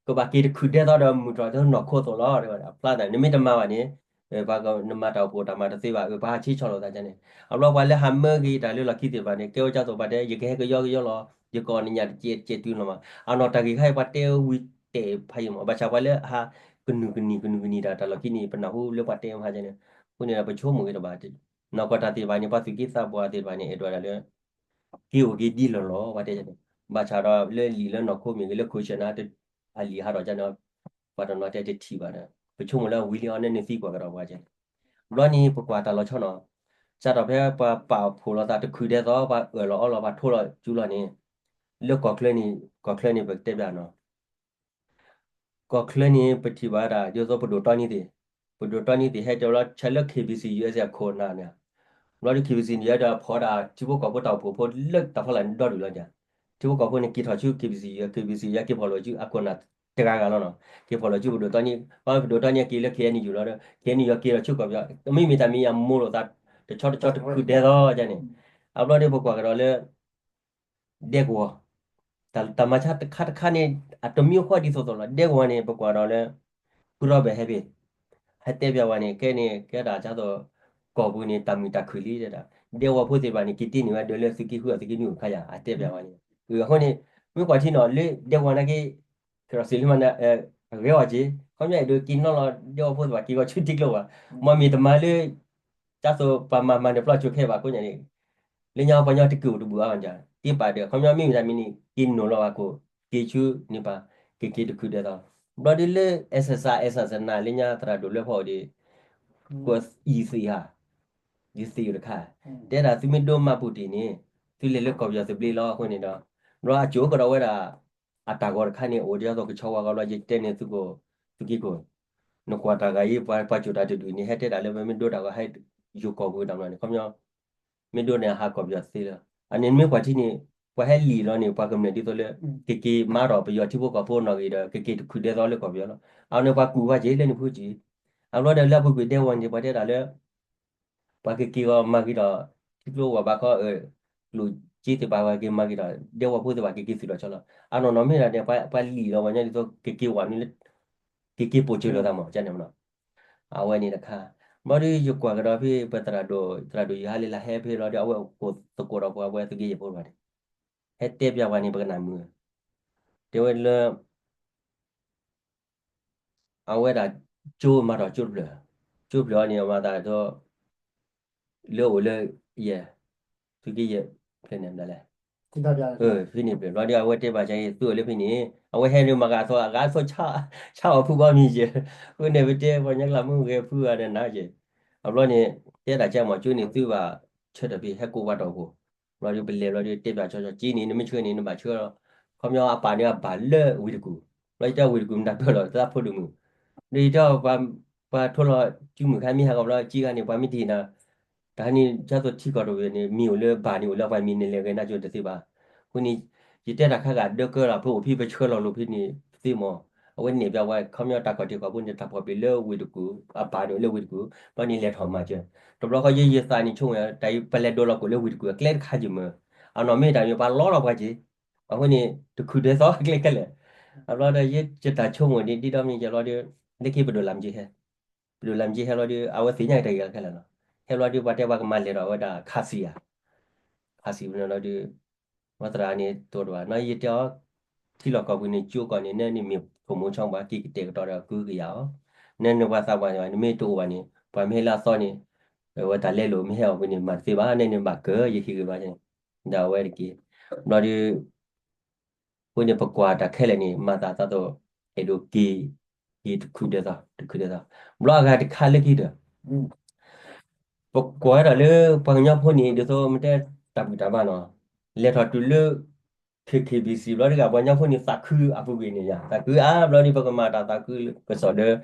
ၤ, ကဘၣ်က့ၤတခုၣ်ဒဲသိးဒီးမုၢ်တြီၤလၢနီၢ်ခိသိးလီၤ. အဖျါသး နမ့ၢ်တမၤဘၣ်န့ၣ် နမၤတၢ်အိၣ်ဖှိၣ်တၢ်မၤတသ့ဘၣ်, ပှၤဟးဆံးဆီၣ်လိာ်သးန့ၣ်, အဘျီပှၤလၢဟးမၢက့ၤတၢ်လၢလီၢ်ခံသ့ၣ်တဖၣ်န့ၣ် ကဲဝဲဒ်သိးပှၤတဲ ယကဟဲကယီကယီလီၤ, ယကအီၣ်နညၣ်တစဲးတစဲးတုၤလီၤမး, အနီၢ်တၢ်ဂ့ၢ်ခါအံၤပှၤတဲဝံၤတဲာ်ဖးယံာ်မး, ဘၣ်ဆၣ်ပှၤလၢဟးကနုာ်ကနံၤကနုာ်ကနံၤတၢ် တၢ်လီၢ်ခံန့ၣ် ပနၢ်ဟူလၢပှၤတဲမဟါန့ၣ်, အဃိန့ၣ်ဒီးပဆိကမိၣ်ဂ့ၤတဘၣ်, နီၢ်ကီၢ်တၢ်သ့ၣ်တဖၣ်န့ၣ် ပှၤသူၣ်က့သးပှၢ်သ့ၣ်တဖၣ်န့ၣ် အဲၣ်ဒိးဒၣ်လၢ က့ၤအိၣ်က့ၤဒ်လီၢ်လီၢ် ပှၤတဲန့ၣ်, ဘၣ်ဆၣ်ဒီးလၢလံာ်လၢနီၢ်ခိမ့ၢ်ဂ့ၤ လၢခိၣ်ဆၢနၤ အလံာ်ဟးထီၣ်ကန့ၣ် ပှၤတနီၤတဲတထံၣ်ဘၣ်ဒီး ပဆိကမိၣ်လၢဝံၤလံအီၤန့ၣ် နသံကွၢ်ကဒီးပှၤကဲန့ၣ်, ဘျီန့ၣ် ပကွၢ်တၢ်လီၤဆီနီၤ, စးထီၣ်ဖဲပှၤပာ်ဖှိၣ်လိာ်သးတခုၣ်ဒဲသိး ပှၤအၢၣ်လီၤအီလီၤ ပှၤထိလီၤစုလီၤန့ၣ်, လၢကီၢ်ချၢန့ၣ် ကီၢ်ချၢန့ၣ် ပကတဲဘၣ်နီၤ ကီၢ်ချၢန့ၣ် ပထံၣ်ဘၣ်ဒၣ် ဒ်သိးပဒိၣ်တီနံၤသ့ၣ်, ပဒိၣ်တီနံၤသ့ၣ် ဟဲတဲလီၤဆဲးလၢ K B C U S A အခိၣ်နၢ်န့ၣ်, ဘျီဒီး K B C န့ၣ် ဒီးဖီၣ်ဒၣ်ထံဖိကီၢ်ဖိတၢ်အိၣ်ဖှိၣ်ဖိလၢတၢ်ဖီလာ်န့ၣ်ဒီဒူၣ်လီၤန့ၣ်, ထံဖိကီၢ်ဖိန့ၣ် က့ၤထီၣ်ဆူ K B C, K B C ယက့ၤဖီၣ်လိာ်ဆူအခိၣ်နၢ်တဂၤဂၤလီၤနီၤ, က့ၤဖီၣ်လိာ်ဆူပဒိၣ်တီနံၤ, ဘျီပဒိၣ်တီနံၤက့ၤလၢ K N U လီၤဒီး K N U ယက့ၤလီၤဆူကီၢ်ပယီၤ, မ့မ့ၢ်တၢ်မ့ၢ်ယမိၢ်လိာ်သး တဆီတဆီတခုၣ်ဒဲသိးယါန့ၣ်, အဘျီဒီးပကွၢ်ကဒီးလၢ ဒဲကဝီၤ, တၢ်မၤဆါတခါတခါန့ၣ် အတမံၤဃီဒ်သိးသိးလီၤ. ဒဲကဝီၤန့ၣ် ပကွၢ်ဒီးလၢ ဖုရီဘၢၣ်ဟဲဖဲ ဟဲတဲပျးဝဲန့ၣ် ကဲန့ၣ် ကဲဒၣ်ဒ်သိး ကီၢ်ပူၤန့ၣ် တၢ်မုာ်တၢ်ခုၣ်လံတဲဒၣ်, ဒဲကဝီၤဖိသ့ၣ်တဖၣ်န့ၣ် က့ၤတ့န့ၢ်ဝဲဒၢးလၢသုးက့ဃုအသုးက့နွံအခါယၤ အတဲပျးဝဲန့ၣ်, အဃိန့ၣ် မ့ၢ်ကွၢ်ထံနီၤ လၢဒဲကဝီၤနာ်က့ ကဒီးစံးလၢမၤန့ၣ် ဂဲၤဝီၤက့ၤ ခီပညီအဲၣ်ဒိးက့ၤနီၣ်လီၤ ဒဲကဝီၤဖိသ့ၣ်တဖၣ်က့ၤဂီၤဆူထံကျိဘၣ်, မ့မ့ၢ်တမၤလၢ ဒ်သိးပှၤမၤမၤနၢၤပျီဆိခဲဘၣ်အဃိန့ၣ် လၢညါပှၤကညီတက့ၢ်အိၣ်တဘူၣ်အါမး တ့ပာ်ဒီး ခီပညီမ့မ့ၢ်တၢ်မံၤန့ၣ် က့ၤနိၣ်လီၤဘၣ်ခိၣ် က့ၤဆူန့ၣ်ပၤ က့ၤက့ၤတခုၣ်ဒဲးသိး, ဘျီဒ်လၢ SSR SSR လၢညါသရၣ်ဒိၣ်လွဲဖီအီၤဒီး ကွၢ်ယသ့ၣ်ဧါ, ယသ့ၣ်ဧိၤတခါ, တဲဒၣ်သုမ့ၢ်ဒိမၤပူၤတ့ၢ်န့ၣ် သုလဲၤလၢကီၢ်ပယီၤသဘျ့လီၤအဃိန့ၣ်ဒီး, ဘျီအစိကဒီးဝဲဒၣ် အတၢ်ဂီၤတခါန့ၣ် အိၣ်ဒ်သိးကဆီဝါဂီၤဘျီ ယတဲန့ၣ်သုးခိၣ် သုးက့ခိၣ် နကွၢ်တၢ်ဂၤအံၤ ပှၤကိးတၢ်တဒူၣ်န့ၣ် ဟဲတဲဒၣ်လၢပမ့ၢ်ဒိတၢ်ဂီၤဟဲယိၤကီၢ်ပူၤတၢ်မနုၤန့ၣ် ခီပညီ မ့ၢ်ဒိန့ၣ်ဟးကီၢ်ပယီၤသ့လီၤ. အန့ၣ်မ့ၢ်ကွၢ်ထံန့ၣ် ပှၤဟဲလံာ်လီၤန့ၣ် ပှၤကမျၢၢ်ဒ်သိးလၢ ကက့ၤမၤထီၣ်ပယီၤထံဖိကီၢ်ဖိနီၢ်ဂံၢ်ဒီး ကက့ၤတခုၣ်ဒဲးသိးလၢကီၢ်ပယီၤလီၤ. အန့ၣ်ပှၤကူၣ်ဝဲက့ၤလၢန့ၣ်ဖုကံ, အဘျီဒီးလၢအပူၤကွံာ်ဒဲကဝီၤန့ၣ် ပှၤတဲဒၣ်လၢ ပှၤကက့ၤဂီၤမၤဂ့ၤဒီး ထံကျိဝၤဘၣ်ခီ ကျိၣ်စ့သ့ၣ်တဖၣ် ပှၤက့ၤမၤဂ့ၤဒီး ဒဲကဝီၤဖိသ့ၣ်တဖၣ်က့ၤက့ၤသုးဒီးဆီလီၤ. အနီၢ်နီၢ်မ့ၢ်ဒၣ်န့ၣ် ပှၤလံာ်လီၤပှၤညီဒ်သိး ကက့ၤဝၤနုာ်လၢ က့ၤက့ၤပိာ်စၢၤလိာ်သးမး ကန့ၣ်မနီၤ, အဝဲန့ၣ်တခါ, ဘျီဒုးယကွၢ်ကဒီးဖဲ ပသရၣ်ဒိၣ် သရၣ်ဒိၣ်ယဟါလၢလၢဟဲဖဲလီၤဒီး အဝဲအိၣ်သကိးဒီးပှၤဝဲသုးက့ယဲၢ်ဖိတဖၣ်န့ၣ်, ဟဲတဲပျးပှၤန့ၣ် ပကနၣ်မုာ်, တဲဝဲလၢ အဝဲဒၣ်ကၠိမၤထီၣ်ကၠိတဖျၢၣ်, ကၠိတဖျၢၣ်အံၤန့ၣ် အမၤသးဒီး လၢအိၣ်လၢယဲၢ်, သုးက့ယဲၢ်ဖဲန့ၣ်ဘျီလဲၣ်, ဖဲန့ၣ်ဘျီဒီး အဝဲတဲဘၣ်ကဲအံၤ သုအိၣ်လၢဖဲန့ၣ်, အဝဲဟဲလၢမၤဂၤအသီ အဂၤအသီ ဆါအီၣ်ဖုဘီမံၤယဲၢ်, အဃိန့ၣ် ပတဲပှၤကညီကျါမုၢ်ဂဲၤဖုဂၤဒီးနၤကဲ, အဘျီန့ၣ် တဲဒၣ်ကဲမး ကၠိန့ၣ်သုဘၣ်ဆၢထၢၣ်ဖဲဟဲကိးပှၤတီၢ်ဖိ, ဘျီဒီးပလဲၤဘျီဒီးတဲဘၣ်ကၠီကၠီ ကၠိန့ၣ် နမ့ၢ်ဆှၢန့ၣ် နဘၣ်ဆှၢလီၤ, ခီပညီအပၢ်န့ၣ်အဘၣ်လၢဝ့ၢ်တကူၣ်, ဘျီယတဲဝ့ၢ်တကူၣ်မတၤပၢၢ်လီၤ သးဖိဒိၣ်မုၣ်, ဒီးယတဲ ပှၤထိလီၤစုမုၢ်ခါမ့ၢ်ဟးဂီၤဘျီ ကၠံဂၤန့ၣ် ပှၤမ့ၢ်တဟ့ၣ်နၤ, တၢ်န့ၣ် ဒ်သိးထံကီၢ်တဝ့ၢ်န့ၣ် မံၤအိၣ်လၢဘၣ်န့ၣ် အိၣ်လၢပှၤမံၤန့ၣ် လဲၤဂဲၤနါကၠိတသ့ဘၣ်, အဃိန့ၣ် ယတဲတၢ်ခါဂၤဒၢကၢလီၤ ဖဲအိၣ်ဖဲပဆှၢလီၤလိာ်ဖဲန့ၣ်တသ့မး, အဝဲန့ၣ်ပျးဝဲ ခီပညီတၢ်ကီၢ်တံၢ်ကီၢ်ပူၤန့ၣ် တၢ်ဖီၣ်ပျံၤလၢဝ့ၢ်တကူၣ် အပၢ်န့ၣ်အိၣ်လၢဝ့ၢ်တကူၣ်, ဘျီန့ၣ်လဲၤထီၣ်မၤစၢၤ, တဘျီဃီယဲယသးန့ၣ်ဆိကမိၣ် တၢ်အံၤပလဲၤဒိးလီၤကိာ်လၢဝ့ၢ်တကူၣ်အကျဲတခါယမၢ, အနီၢ်မ့ၢ်တၢ်မ့ၢ်ပှၤလီလီၤပှၤက့ၤ, အဃိန့ၣ် တခုၣ်ဒဲသီအကျဲခဲလၢာ်, အဘျီဒီးယတၢ်ဆိကမိၣ်န့ၣ် ဒ်ဒီမ့ၢ်ယဲလီၤဒီး လၢခံပဒိၣ်လၢ်မ့ၢ်က့ၤဟဲ ပဒိၣ်လၢ်မ့ၢ်က့ၤဟဲလီၤဒီး အဝဲသ့ၣ်ညါတၢ်ဂ့ၢ်လီၤခဲလၢာ်လီၤ, ဟဲလီၤဒီးပှၤတဲပှၤကမၤလဲၤဒီးအဝဲဒၣ်ခးသံဧါ, ခးသံဖဲန့ၣ်လီၤဒီး ပှၤသရၣ်န့ၣ်တိၢ်တဘၣ် နီၢ်ယတဲအီၤ, ထံလီၢ်ကီၢ်ပူၤန့ၣ် ကၠိကီၢ်န့ၣ် နဲန့ၣ်မ့ၢ်ဖိၣ်မိၢ်ဆီပှၤ က့ၤကတဲာ်ကတီၤဒီးကုကယၤအီၤ, နဲန့ၣ်ပှၤသးပှၢ်န့ၣ် နမ့ၢ်တအိၣ်ဘၣ်န့ၣ် ပှၤမ့ၢ်ဟဲလၢအသီန့ၣ် ဝဲတၢ်လဲလိာ်မ့ၢ်ဟဲအီၤပူၤန့ၣ် မၤတသ့ဘၣ် နဲန့ၣ်ဘၣ်ကၢၤ ယဟ့ၣ်ဂ့ၤဘၣ်န့ၣ်, ဒီးအဝဲတက့ၢ်, ဘျီဒီး အဃိန့ၣ် ပကွၢ်တၢ်ခဲလၢာ်န့ၣ် မၤသးသးသိး အဲၣ်ဒိးက့ၤ က့ၤတခုၣ်ဒဲသီ တခုၣ်ဒဲသီ, ဘျီအဂၤတခါလၢခံဒီး ပကွၢ်ဝဲဒၣ်လၢပှၤကညီဖိန့ၣ် ဒ်သိးမ့ၢ်တဲတၢ်ဘူၣ်တၢ်ဘါနီၤ, လဲၤထီၣ်တုၤလၢ K K B C ဘျီတဂၤ ပှၤကညီဖိန့ၣ်သးခုအပူၤကွံာ်န့ၣ်ယါ သးခုအါဘျီဒီး ပကမၤတၢ်သးခုကစီၣ်ဒီး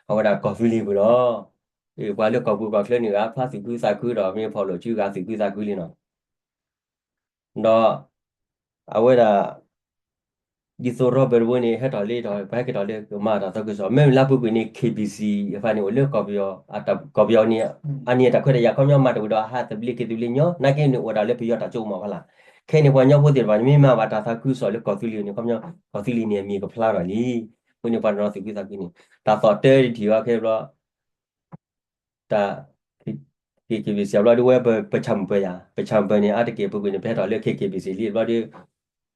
အဝဲဒၣ်ကီၢ်သူလ့ၤပူၤလီၤ, ပှၤလၢကီၢ်ပူၤကီၢ်ချၢန့ၣ် ဂၤဖျါသူၣ်ခုသးခုဒီး မ့ၢ်ဖီၣ်လိာ်စုဂၤသူၣ်ခုသးခုလံနီၤ ဒီး အဝဲဒၣ် ဒ်သိးရီဘၢၣ်တဘိန့ၣ် ဟဲထီၣ်လၢထီၣ် ပဟဲက့ၤထီၣ်လၢကမၤတၢ်သးခုကစီၣ် မ့ၢ်လၢပူၤကွံာ်န့ၣ် K B C အဖါန့ၣ် အိၣ်လၢကီၢ်ပယီၤ ကီၢ်ပယီၤန့ၣ် အန့ၣ်တၢ်ခွဲးတၢ်ယာ်ခီပညီမၤတဝံၤဒီး အဟးသဘျ့က့ၤသဘျ့ညီ နာ်က့န့ၣ် အိၣ်ဒၣ်လၢပယီၤတၢ်ကၠိမးဖးလၢ်, ခဲအံၤန့ၣ် ပှၤကညီဖိသ့ၣ်တဖၣ်န့ၣ် မ့ၢ်မၤဘၣ်တၢ်သးခုကစီၣ်လၢကီၢ်သူလ့ၤန့ၣ် ခီပညီ ကီၢ်သူလ့ၤန့ၣ် အမံၤကဖျါထီၣ်လံ, အဃိန့ၣ် ပှၤတနီၤသူၣ်ခုသးခုန့ၣ် တၢ်သီၣ်တဲတထံၣ်အီၤခဲဘျီ တၢ် K K B C ဘျီဒုးဝဲပဆၣ်မုၢ်ပၢၤယါ ပဆၣ်မုၢ်ပၢၤန့ၣ် အါတက့ၢ်ပူၤကွံာ်န့ၣ် ပဟဲထီၣ်လၢ K K B C လံ ဘျီဒုး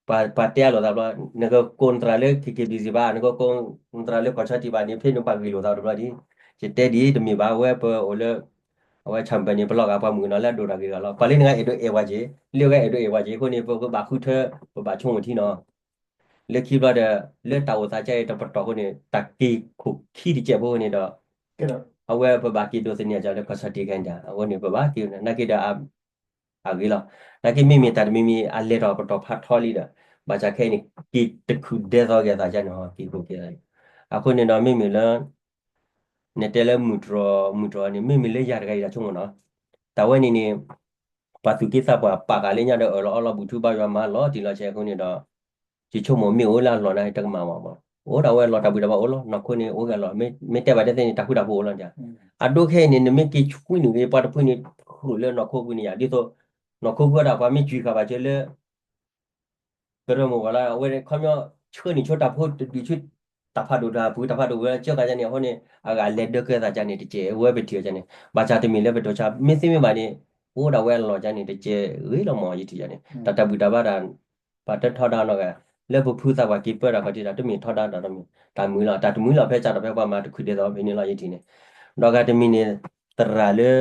ပှၤတဲအလိာ်သးဘျီ နကကိးနသရၣ်လၢ K K B C ဘၣ် နကကိးနသရၣ်လၢကီၢ်ဆီတံၢ်ဘၣ်န့ၣ် ဖဲန့ၣ်ပှၤဂ့ၤလိာ်သးတဘျီဒ် ယတဲဒ်တမ့ၢ်ဘၣ် အဝဲပအိၣ်လၢ အဝဲဆၣ်မုၢ်ပၢၤန့ၣ် ပလီၢ်ဂၤပှၤမုၣ်ကနီၤလၢအဒိၣ်တၢ်ဂ့ၤတဂၤလီၤ ပှၤလၢနဂၤအဲၣ်ဒိးအဲၣ်ဝဲက့ၤ လၢဂၤအဲၣ်ဒိးအဲၣ်ဝဲက့ၤ အဃိန့ၣ် ပကဘၣ်ဃုထၢ ပဘၣ်ဆိကမိၣ်ထံနီၤ လၢခံဘျီဒီး လၢတၢ်အိၣ်သးကဲအံၤတပတီၢ်အဃိန့ၣ် တၢ်က့ၤခိၣ်ခံတကဲးဖိန့ၣ်ဒီး အဝဲပဘၣ်က့ၤဒိးသန့ၤအီၤလၢကီၢ်ဆီတံၢ်ခဲန့ၣ် အဃိန့ၣ် ပဘၣ်က့ၤနာ်က့ဒီး အဂ့ၤလီၤ. နာ်က့မ့မ့ၢ်တၢ်တမံၤမံၤ အလဲၤထီၣ်ပတီၢ်ဖးထီလံဒီး ဘၣ်ဆၣ်ခဲအံၤန့ၣ် က့ၤတခုၣ်ဒဲသီက့ၤသးန့ၣ် က့ၤခိၣ်က့ၤသး အဃိန့ၣ်ဒီး မ့မ့ၢ်လၢ နတဲလၢမုၢ်တြီၤ မုၢ်တြီၤန့ၣ် မ့မ့ၢ်လၢယၤတဂၤအံၤတၢ်ဆိကမိၣ်နီၤ တၢ်ဝဲန့ၣ်န့ၣ် ပှၤသူၣ်က့သးပှၢ်ပာ်ဃာ်လၢညါဒီး အၢၣ်လီၤအီလီၤဘူၣ်ထူဘါယွၤမၤလီၤတံၢ်လီၤဆဲးအဃိန့ၣ်ဒီး ယဆိကမိၣ်မ့ၢ်အိၣ်လၢအလီၢ်န့ၣ် တကမၣ်ဘၣ်မး အိၣ်ဒၣ်ဝဲလီၤတၢ်ဘူၣ်တၢ်ဘါအိၣ်လီၤ နီၢ်ခိန့ၣ် အိၣ်ဂ့ၤလီၤ မ့ၢ်တဲဘၣ်တသ့န့ၣ် တၢ်ဃူတၢ်ဖိးအိၣ်လီၤ အဒိခဲအံၤန့ၣ် နမ့ၢ်က့ၤဆွံနုာ်ဂ့ၤ ပှၤတဖုန့ၣ် ဃုာ်လၢနီၢ်ခိပူၤန့ၣ်ယါ ဒ်သိး နီၢ်ခိပူၤဒၣ်ပှၤမ့ၢ်ကွံာ်ဃာ်ဘၣ်စၢၤလၢ ကရၢမိၢ်ပှၢ်လၢ အဝဲခီပညီ ဆှၢန့ၢ်ဆိတၢ်ဖိတဒုးဆူ တၢ်ဖးဒိၣ်တၢ်ပူၤ တၢ်ဖးဒိၣ်ဝဲလၢကၢကၤန့ၣ် အဃိန့ၣ် အဂၤလဲၤဒၢကဲသးကန့ၣ် တကဲးဝဲပထံၣ်အီၤကန့ၣ် ဘၣ်ဆၣ်တမ့ၢ်လၢပဒိၣ်ဆၣ် မ့ၢ်သ့မ့ၢ်ဘၣ်န့ၣ် အိၣ်ဒၣ်ဝဲအလီၢ်ကန့ၣ် တကဲးဂ့ၤလီၤမး ယထံၣ်ယၤန့ၣ် တၢ်တၢ်ဘူၣ်တၢ်ဘါတၢ် ပှၤတထီဒါနီၢ်ဂၤ လၢပဖုသးပှၢ်က့ၤပၢတၢ်ခီၣ်ထံးတၢ် တမ့ၢ်ထီဒါတၢ်တမံၤ တၢ်မုာ်လီၤ တၢ်တမုာ်လီၤဖဲစးထီၣ်ဖဲပှၤမၤတခုၣ်ဒဲသီဖဲန့ၣ်လီၤ ယထံၣ်န့ၣ် ဒီးဂၤတမံၤန့ၣ် သရၣ်လၢ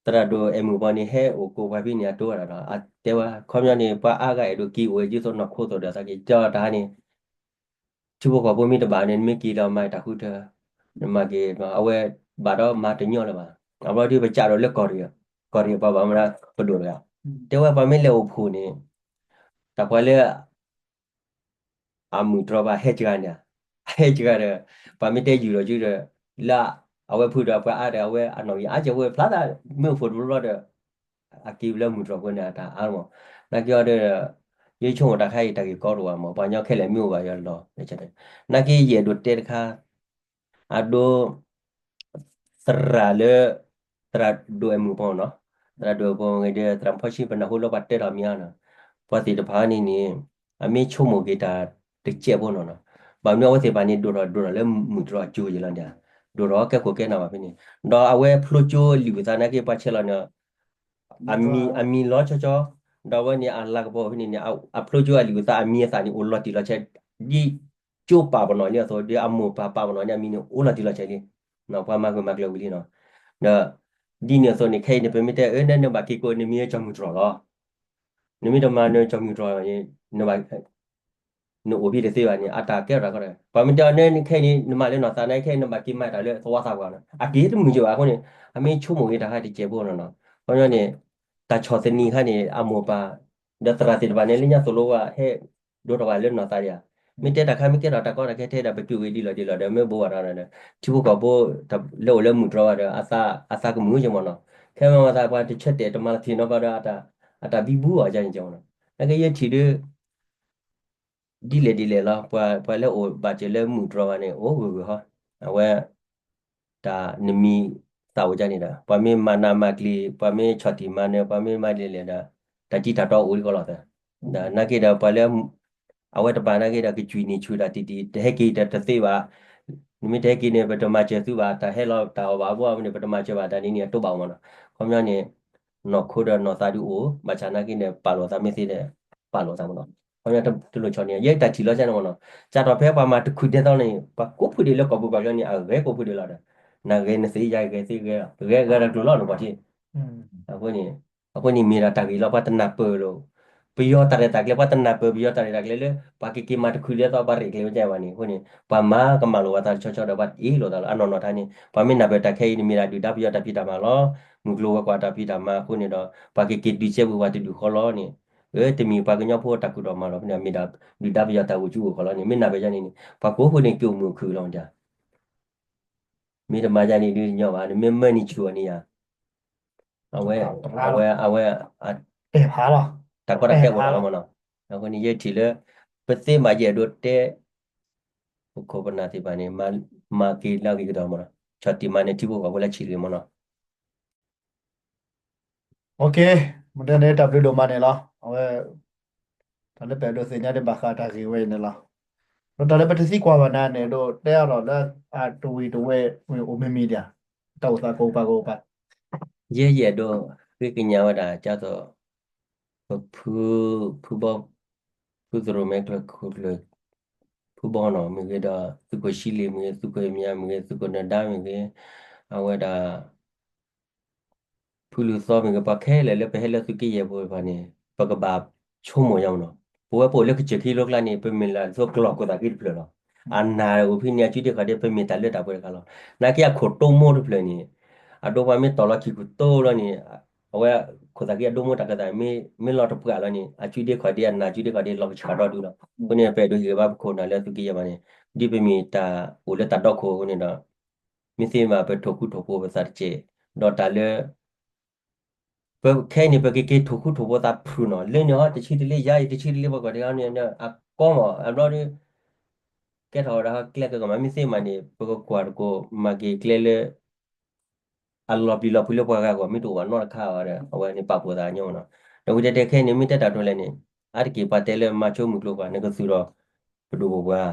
သရၣ်ဒိၣ်အဲၣ်မုၢ်ပီၤန့ၣ် ဟဲအိၣ်ကိးပှၤဖဲန့ၣ် အတိဝဲဒၣ်ဒီး အတဲဝဲ ခီပညီန့ၣ် ပှၤအါဂၤအဲၣ်ဒိးက့ၤအိၣ်ဝဲဒ်သိးနီၢ်ခိသိးဒီး သးက့ၤကၠီတၢ်ဟါန့ၣ် ထံဖိကီၢ်ဖိမ့ၢ်တဘၣ်န့ၣ် နမ့ၢ်က့ၤဒီးမၤတၢ်ဃုထၢ နမၤက့ၤ အဝဲဘၣ်ဒီးမၤတညီလၢၤဘၣ် အဘျီဒုးပကးဒီးလၢကီၢ်ရ့ၣ် ကီၢ်ရ့ၣ်ပှၤဘၣ်မၤပဒိၣ်တဂၤ တဲဝဲပှၤမ့ၢ်လဲၤအိၣ်ဖှိၣ်န့ၣ် တၢ်ပှၤလၢ အမုၢ်တြီၤဘၣ်ဟဲကဂၤန့ၣ်, ဟဲကဂၤဒီး ပှၤမ့ၢ်တဲယူၢ်ဒီးယူၢ်ဒီး လၢအဝဲဖုဒီးပှၤအါဒီး အဝဲအနီၣ်ဂံၢ်အါကဲဝဲဖျါသး မ့ၢ်အိၣ်ဖှိၣ်တဘျီဘျီဒီး အက့ၤလၢမုၢ်တြီၤဖိန့ၣ် အတၢ်အါမး, နာ်က့အီၤဒီး ယဆိကမိၣ်တၢ်ခါအံၤတၢ်ဂ့ၢ်ကီတအိၣ်ဘၣ်မး ပှၤကညီခဲလၢာ်မ့ၢ်အိၣ်ဘၣ်ယွၤလီၤ, နာ်က့ယအဲၣ်ဒိးတဲတခါ အဒိ သရၣ်လၢ သရၣ်ဒိၣ်အဲၣ်မုၢ်ပီၤနီၤ, သရၣ်ဒိၣ်အဲၣ်မုၢ်ပီၤဂ့ၤဒီး သရၣ်ဖီဆံ ပနၢ်ဟူလၢပှၤတဲထီၣ်မံၤအါနီၤ, ပှၤသ့ၣ်တဖၣ်န့ၣ်န့ၣ် အမ့ၢ်ဆိကမိၣ်က့ၤတၢ်တကဲးဖိနီၤနီၤ, ဘၣ်မနုၤအဝဲသ့ၣ်တဖၣ်န့ၣ် ဒိၣ်ထီၣ်ဒိၣ်ထီၣ်လၢမုၢ်တြီၢ်အကၠိယဲလီၤန့ၣ်, ဒိၣ်ထီၣ်ကဲခိၣ်ကဲနၢ်ဘၣ်ဖဲန့ၣ်, ဒီးအဝဲဖျိကၠိအလံာ်ဝံသးနာ်က့ ပှၤဆဲးလီၤန့ၣ် အမံၤလီၤဆီဆီ, ဒီးအဝဲန့ၣ်အလၤကပီၤဖဲန့ၣ်န့ၣ် အဖျိကၠိအလံာ်ဝံသးအမံၤအသၣ်န့ၣ် အိၣ်လီၤတံၢ်လီၤဆဲး, ဒ်ကၠိပာ်ပနီၣ်လံအသိး ဒ်အမိၢ်ပၢ်ပာ်ပနီၣ်န့ၣ် အမံၤန့ၣ်အိၣ်လီၤတံၢ်လီၤဆဲးလံ, ပှၤမၤဂ့ၤမၤကျၢၤဝံၤလံနီၤ, ဒီး ဒ်န့ၣ်အသိးန့ၣ် ခဲအံၤန့ၣ် ပမ့ၢ်တဲအၢ နနဘၣ်က့ၤကိးနမံၤကၠီၣ်မုၢ်တြီၢ်လီၤ, နမ့ၢ်တမၤနကၠီၣ်မုၢ်တြီၢ်န့ၣ် နဘၣ် နအိၣ်ဖဲတသ့ဘၣ်န့ၣ် အတၢ်ကဲထီၣ်တၢ်ကီတၢ်, ပှၤမ့ၢ်တဲအီၤန့ၣ် ခဲအံၤန့ၣ် နမၤလၢနီၢ်သးန့ၣ် ခဲအံၤနဘၣ်က့ၤမၤတၢ်လၢသဝီသးပှၢ်နီၤ, အက့ၤတမုာ်ကၠိဘၣ်အဃိန့ၣ် အမ့ၢ်ဆိကမိၣ်ဂ့ၤတၢ်ခါတစဲးဖိနီၤနီၤ, ခီပညီန့ၣ် တၢ်ဆီၣ်သနံးခါန့ၣ် အမိၢ်ပၢ် ဒီးသရၣ်သ့ၣ်တဖၣ်န့ၣ် လၢညါသိၣ်လိဝဲဟဲ ဒိၣ်ထီၣ်ဘၣ်လၢနီၢ်သးဒံးဧါ, မ့ၢ်တဲတၢ်ခါမ့ၢ်ကဲထီၣ်တၢ်ကီတၢ်ခဲထဲဒီး ပတုာ်ဝဲဒ်လီၤဒ်လီၤဒီး မ့ၢ်ဘိးဘၣ်တၢ်ဒီး ထံဖိကီၢ်ဖိ လၢအိၣ်လၢမုၢ်တြီၢ်ဘၣ်ဒီး အသးကမုာ်က့မ့ၢ်နီၤ, ခဲမၤသးပှၤတဆၢတဲာ်တမၤလီၤထံနီၤဖးဒီး အတၢ်ဘံဘူအီၤကန့ၣ်ကမ့ၢ်နီၤ, နာ်က့ယဲထံၣ်ဒီး ဒ်လဲၣ်ဒ်လဲၣ်လီၤ, ပှၤလၢအိၣ်ဘၣ်စၢၤလၢမုၢ်တြီၢ်ဘၣ်န့ၣ် အိၣ်ဂ့ၤဂ့ၤဟီ, အဝဲ တၢ်နမံၤသးအိၣ်ကန့ၣ်ဒီး ပှၤမ့ၢ်မၤနးမၤကျံၤ ပှၤမ့ၢ်ဆီၣ်တံၢ်မၤနၢၤ ပှၤမ့ၢ်မၤဒ်လဲၣ်ဒီး တၢ်တံၢ်တၢ်တီအိၣ်လံကီးလီၤသၢ, ဒီးနာ်က့ဒီးပှၤလၢ အဝဲတဘၣ်နာ်က့ဒီး ကကွံာ်နံၣ်ဆူၣ်တၢ်တံၢ်တံၢ် တဟဲက့ၤတသ့ဘၣ်, နမ့ၢ်တဟဲက့ၤန့ၣ် ပတမၤစၢၤသုဘၣ် တၢ်ဟဲလီၤတၢ်အီၣ်ဘၣ်အဘိအဝဲန့ၣ် ပတမၤစၢၤဘၣ်တၢ်ဒ်န့ၣ် အတိဘၣ်မ့ၢ်နီၤ, ခီပညီန့ၣ် နီၢ်ခိဒီးနီၢ်သးဒုးအိၣ် ဘၣ်ဆၣ်နာ်က့န့ၣ် ပာ်လိာ်သးမ့ၢ်သ့ဒီး ပာ်လိာ်သးမ့ၢ်နီၤ, ခီပညီတလိၣ်ဆီၣ်န့ၣ် ယဲတၢ်ထံၣ်လီၤကန့ၣ်မ့ၢ်နီၤ, စးထီၣ်ဖဲပှၤမၤတခုၣ်ဒဲသီန့ၣ် ပှၤကိးဖုဒဲးလၢကီၢ်ပူၤပှၤကညီန့ၣ် အဂဲၤကိးဖုဒဲးလီၤဒီး နဂဲၤနသ့ ယဂဲၤသ့ ဂဲၤဂဲၤတၢ်ကျိၤလီၤန့ၣ်ပှၤထံၣ်, အဃိန့ၣ် အဃိန့ၣ်မ့ၢ်ဒၣ်တၢ်ဂ့ၤလီၤ ပှၤတနၢ်ပၢၢ်လီၤ ပယီၤတၢ်ရဲၣ်တၢ်ကျဲၤ ပှၤတနၢ်ပၢၢ်ပယီၤတၢ်ရဲၣ်တၢ်ကျဲၤလၢ ပှၤကက့ၤမၤတခုၣ်ဒဲသီ ပှၤရဲၣ်ကျဲၤဝဲကဲဘၣ်န့ၣ် အဃိန့ၣ် ပှၤမၤကမၣ်လိာ်ပှၤသးတဆီဆီဒီး ပှၤအ့ၣ်လိာ်သးလီၤ အနီၢ်နီၢ်တခါန့ၣ် ပှၤမ့ၢ်နၢ်ပၢၢ်တၢ်ခဲအံၤန့ၣ် မ့ၢ်ဒၣ်ဒုၣ်ဒါပယီၤတၢ်ဖံးတၢ်မၤလီၤ မုၢ်ကျိၤဝဲၤကွာ်တၢ်ဖံးတၢ်မၤအဃိန့ၣ်ဒီး ပှၤကက့ၤတုၤစဲဘူးပှၤတဒူၣ်ဃီလီၤန့ၣ် အၢ တမံၤပှၤကညီဖိတၢ်ကူၣ်ထီၣ်မၤလီၤဖဲန့ၣ် မ့ၢ်ဒၣ်ဒုၣ်ဒါပယီၤတၢ်အိၣ်ကူအိၣ်ဃီလီၤန့ၣ် မ့ၢ်နၢ်ပၢၢ်ယါန့ၣ်န့ၣ် ပှၤကိးဖုန့ၣ်က့ၤအိၣ်မုာ်ခုၣ်လီၤ မ့ၢ်တမၤယါန့ၣ်ဒုးညီဘၣ် နမ့ၢ်မၢနံၤဆူၣ်အီၤန့ၣ်ယါ အဝဲ အဝဲ အဝဲ တၢ်ကီတၢ်ခဲအိၣ်တၢ်လီၤမ့ၢ်နီၤ အဃိန့ၣ် ယဲထံၣ်လၢ ပသ့မၤယဲၢ်ဒိးတဲ ပခိၣ်ပနၢ်သ့ၣ်တဖၣ်န့ၣ် မၤက့ၤလၢအဂ့ၤကတၢၢ်မ့ၢ်နီၤ ဆီၣ်တံၢ်မၤနၢၤထံဖိကီၢ်ဖိလၢဆံးတဂ့ၤမ့ၢ်နီၤ မ့ၢ်တဲန့ၣ်တၢ်ဘျုးဒိၣ်မးန့ၣ်လီၤ အဝဲ တၢ်လၢပအဲၣ်ဒိးသ့ၣ်ညါဒ်ဘၣ်ဃးတၢ်ဂ့ၢ်ဝဲအံၤန့ၣ်လီၤ ဒီးတၢ်လၢပတသံကွၢ်ဘၣ်နၤန့ၣ် အဲၣ်ဒိးတဲအါထီၣ်လၢ အတဝံၤတဝဲၢ်အိၣ်မ့ၢ်မံၤဒံးဧါ တၢ်အိၣ်သးကအိၣ်ပာ်ကအိၣ်ပာ် ယဲယအဲၣ်ဒိးဃ့ကညးဝဲဒၣ် ကၢ်သိး ပဖု ဖုဘီ ဖုသရိာ်မဲကျၢၤခိၣ်ကျၢၤ ဖုဘီနီၢ်မ့ၢ်ဂ့ၤဒီး သုးခိၣ်ဆံလ့ၣ်မ့ၢ်ဂ့ၤ သုးခိၣ်အ့ၣ်မၠါမ့ၢ်ဂ့ၤ သုးခိၣ်နၢၤဒါမ့ၢ်ဂ့ၤ အဝဲဒၣ် ဖုလူၤသီမ့ၢ်ဂ့ၤ ပှၤခဲလၢာ်လၢပဟဲလၢသုးက့ယဲၢ်ပူၤတဖၣ်န့ၣ် ပကဘၣ်ဆိကမိၣ်ယါမ့ၢ်နီၤ ပဝဲပအိၣ်လၢကစၢၢ်ခံလိကျါန့ၣ် ပမ့ၢ်လၢသုကျီၢ်ခိၣ်သးကံတဖျၢၣ်လီၤ. အနၢ်အိၣ်ဖဲန့ၣ် အစုဒ့ၣ်ခီၣ်ဒ့ၣ် ပမ့ၢ်တၢ်လၢတၢ်ပှဲၤတခါလီၤ. နာ်က့အခိၣ်တိမိတဖျၢၣ်န့ၣ် အဒိပှၤမ့ၢ်တီၢ်လီၤခံၣ်ခိၣ်တိလီၤန့ၣ် အဝဲခိၣ်သးကံအဒိမိတၢ်ကသး မ့ၢ်လီၤတပှၢ်လီၤန့ၣ် အစုဒ့ၣ်ခီၣ်ဒ့ၣ် အနၢ်စုဒ့ၣ်ခီၣ်ဒ့ၣ် လီၤကဆှီဒီဒူၣ်လီၤ. အဃိန့ၣ် ပအဲၣ်ဒိးဟ့ၣ်ဂံၢ်ဘါပခိၣ်နၢ်လၢသုးက့ယဲၢ်ဘၣ်န့ၣ် ဒ်ပမ့ၢ်တၢ်အိၣ်လၢတၢ်ဒီခိၣ်အဃိန့ၣ်ဒီး မ့ၢ်သ့မ့ၢ်ပထိၣ်ဃူထိၣ်ဖိပသးတက့ၢ်, ဒီးတၢ်လၢ ပခဲအံၤန့ၣ် ပကက့ၤထိၣ်ဃူထိၣ်ဖိသးဖုၣ်နီၤ, လၢန့ၣ်ဟီ တဆံတလ့ယါအံၤ တဆံတလ့ပှၤကွၢ်တဂၤန့ၣ် အကီမး အဘျီဒီး ကဲထီၣ်ဝဲဒၣ်ဟီကျဲကကမၤ မ့ၢ်သ့မးန့ၣ် ပကကွၢ်တကိး မၤက့ၤကျဲလၢ အလီၤပျံၤလီၤဖုးလၢပှၤဂၤအဂီၢ် မ့ၢ်တအိၣ်ဘၣ်နီတခါဘၣ်ဒီး အဝဲန့ၣ်ပာ်ဖှိၣ်သးညီမးနီၤ, ဒီးဝံၤတဲတဲခဲအံၤန့ၣ် မ့ၢ်တဲတၢ်ဒိလဲၣ်န့ၣ် အါတက့ၢ်ပှၤတဲလၢမၤဆိမုၢ်ကျိၤပှၤ နကသုးဒီး ပဒိၣ်ပပှၢ်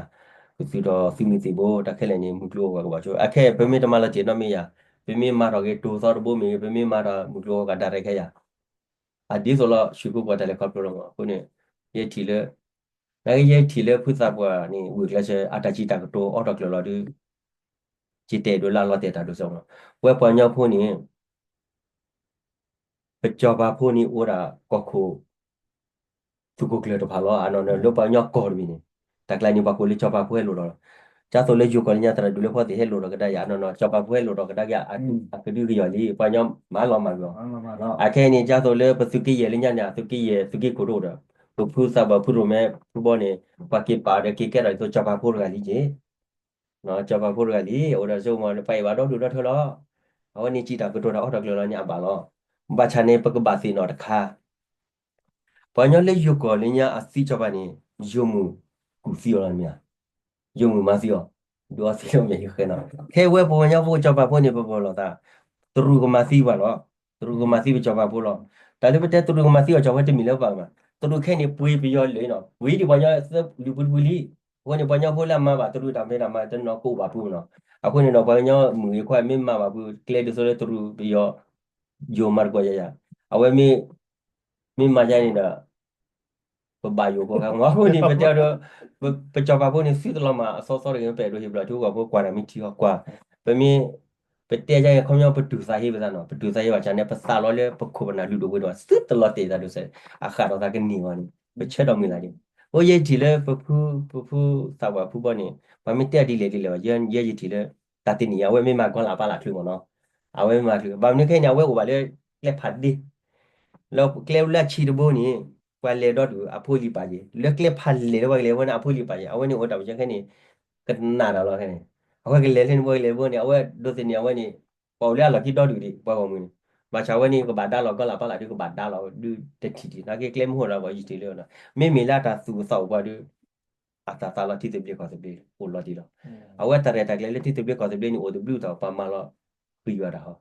ကသုးဒီးသုးမုၢ်သံၣ်ဘိ တၢ်ခဲလၢာ်န့ၣ် မုၢ်ကျိၤဝဲၤကွာ်ကဘၣ်ဆိ, အခဲအံၤ ပမ့ၢ်တမၤလီၤတံၢ်နီတမံၤယါ, ပမ့ၢ်မၤထီၣ်က့ၤတိၤသီတဘိမ့ၢ်ဂ့ၤ, ပမ့ၢ်မၤထီၣ်မုၢ်ကျိၤဝဲၤကွာ် direct ခဲယါ, အဒ်သိးလီၤ ဆူၣ်ကိၢ်ပှၤတၢ်လဲၤခီဖျိလီၤမး, အဃိန့ၣ် ယဲထံၣ်လၢ နာ်က့ယဲထံၣ်လၢဖုသးပှၢ်န့ၣ် ဝံၤကျဲးစၢး အတၢ်စံးတၢ်ကတိၤအိးထီၣ်ကျၢၤလီၤဒုး ယတဲဒိးလၢအလီၤတဲာ်တၢ်ဒိးစဲးမး, ပဝဲပှၤကညီဖိန့ၣ် ပစီၤပၤဖိန့ၣ်အိၣ်ဒၣ်ကီၢ်ခိၣ် သုးခိၣ်ကျၢၢ်တဖၣ်လီၤ. အနီၢ်နီၢ်လၢပှၤကညီကီၢ်တဘ့ၣ်န့ၣ် တၢ်ကျါန့ၣ် ပှၤကိးလၢစီၤပၤဖိဟဲလိာ်ဒီး, ကၢ်သိးလၢယိၤကီၢ်လၢညါသရၣ်ဒူၣ်လၢဖီသ့ၣ်ဟဲလိာ်ဒီးကဒါယၤ, အနီၢ်နီၢ် စီၤပၤဖိဟဲလိာ်ဒီးကဒါယၤ အကဒုကယီၢ်လံ ပှၤကညီမၤလီၤမၢ်လီၤ. အခဲအံၤန့ၣ် ကၢ်သိးလၢပသုးက့ယဲၢ်လၢညါန့ၣ် သုးက့ယဲၢ် သုးက့ခိၣ်တအိၣ်ဒီး ပဖုသးပှၢ်ဖုရိၣ်မဲ ဖုဘီန့ၣ် ပှၤက့ၤပာ်ဒီးက့ၤကဲထီၣ်ဒ်သိးစီၤပၤဖိတဂၤလံက့ စီၤပၤဖိတဂၤလံ အိၣ်ဒီးစိကမီၤ ပှၤအဲၣ်ဘၣ်ဒီဒူၣ်ဒီထၢလီၤ. အဝဲန့ၣ်စံးတၢ်ကတိၤတၢ်အိးထီၣ်ကျၢၤလီၤန့ၣ် အဘၣ်လီၤ. ဘၣ်ဆၣ်န့ၣ် ပကဘၣ်သ့ၣ်နီၣ်တခါ ပှၤကညီလၢယိၤကီၢ်လၢညါအသံစီၤပၤန့ၣ် ယိၤမုၢ်ကူၣ်သံအီၤလီၤမ့ၢ်ဧါ, ယိၤမုၢ်မၤသံအီၤ, ဒုးအီသံလၢမဲာ်ယဃဲနီၤ. ခဲအံၤဝဲပှၤကညီဖိစီၤပၤဖိန့ၣ် ပပလီၢ်သး, တရူးကမၤသံပှၤလီၤ. တရူးကမၤသံပစီၤပၤဖိလီၤ. တၢ်လၢပတဲတရူးကမၤသံအီၤ ကၠီၤဝဲတမ့ၢ်လၢပှၤမး, တရူးခဲအံၤန့ၣ် ပှ့ၤပယီၤလၢာ်နီၤ, ပှ့ၤဒံးပှၤကညီသၢလုၢ်ပှ့ၤတပှ့ၤလံ. အဃိန့ၣ် ပှၤကညီဖိလၢအမၤဘၣ်တရူးတၢ်မ့ၢ်တၢ်မၤတနီၤကအိၣ်ဘၣ်ဖုမ့ၢ်နီၤ. အဃိန့ၣ်ဒီး ပှၤကညီမုၣ်ဂ့ၤခွါမ့ၢ်မၤဘၣ်ဖု ကျဲဒ်သိးလၢတရူးပယီၤ ယိၤမၤတကွီၢ်ယၤယၤ အဝဲမ့ၢ် မ့ၢ်မၤယၤန့ၣ်ဒီး ပဘၣ်ယိၤဖိခါမ့ၢ် အဃိန့ၣ် ပတဲအီၤဒီး ပ ပစီၤပၤဖိန့ၣ် သုတလီၤမၢ်အသီသီတဂ့ၤ ပအဲၣ်ဒိးဟ့ၣ်ဘျီထံဖိကီၢ်ဖိကွၢ်တၢ်မ့ၢ်ထံဟီကွၢ် ပမ့ၢ် ပတဲယါအံၤ ခီပညီ ပတူၢ်သးဟ့ပသးနီၤ ပတူၢ်သးဟ့ဘၣ်ဆၣ်န့ၣ် ပသးလီၤလၢပခိၣ်ပနၢ်လုၢ်ဒိၣ်ပှ့ၤဒိၣ် သုတလီၤတဲာ်သးဒိၣ်စဲး အဃၣ်ဒီးသးကန့ၢ်ဝဲန့ၣ် ပဆၢထီၣ်မုၢ်လၢ်ဒံး အိၣ်ယဲယထံၣ်လၢပဖု ပဖုသးပှၢ်ဖုဘီန့ၣ် ပှၤမ့ၢ်တဲအီၤဒ်လဲၣ်ဒ်လဲၣ်ဘၣ် ယဲယထံၣ်လၢ တၢ်တနံၤအံၤ အဝဲမ့ၢ်မၤကီလၢအပာ်လၢ်ချုးမ့ၢ်နီၤ အဝဲမၤချုး ဘၣ်မနုၤခဲအံၤန့ၣ် အဝဲအိၣ်ဘၣ်လၢ ကျဲဖးဒ့ လၢကျဲလၢအဆံတဘိန့ၣ် ပှၤလဲၤဒီဒူၣ် အဖိလံၤပာ်က့ၤ လၢကျဲဖးလဲၢ်လၢပှၤကလဲၤဝဲန့ၣ် အဖိလံၤပာ်က့ၤ အဝဲန့ၣ်အိၣ်တၢ်ပကဲခဲန့ၣ် ကနၣ်တၢ်လီၤခဲန့ၣ် အဝဲကလဲၤလၢန့ၣ် ပှၤကလဲၤတဘိန့ၣ် အဝဲဒိးသန့ၤအဝဲန့ၣ် ပှၤအိၣ်လၢအလီၢ်ခံဒီဒူၣ်ဒံး ပှၤဂီၢ်မုၢ်န့ၣ် ဘၣ်ဆၣ်အဝဲန့ၣ် ကဘၣ်ဒါလီၤကီလၢအပာ်လၢ်ဒုး ကဘၣ်ဒါလီၤဒုးတထံၣ်ထံၣ် နာ်က့ကျဲမုၢ်ဟိၣ်လီၤပှၤယထံၣ်လၢ မ့မ့ၢ်လၢအတၢ်သူၣ်အသးအိၣ်ပှၤဒုး အတၢ်သးလီၤထံသဘျ့ကီၢ်သဘျ့အိၣ်လီၤတံၢ်လီၤ. အဝဲတၢ်ရဲၣ်တၢ်ကျဲၤလၢထံသဘျ့ကီၢ်သဘျ့န့ၣ် အိၣ်တဘျုးတၢ်ပှၤမၤလီၤဃံၤယွၤတၢ်ဟီ.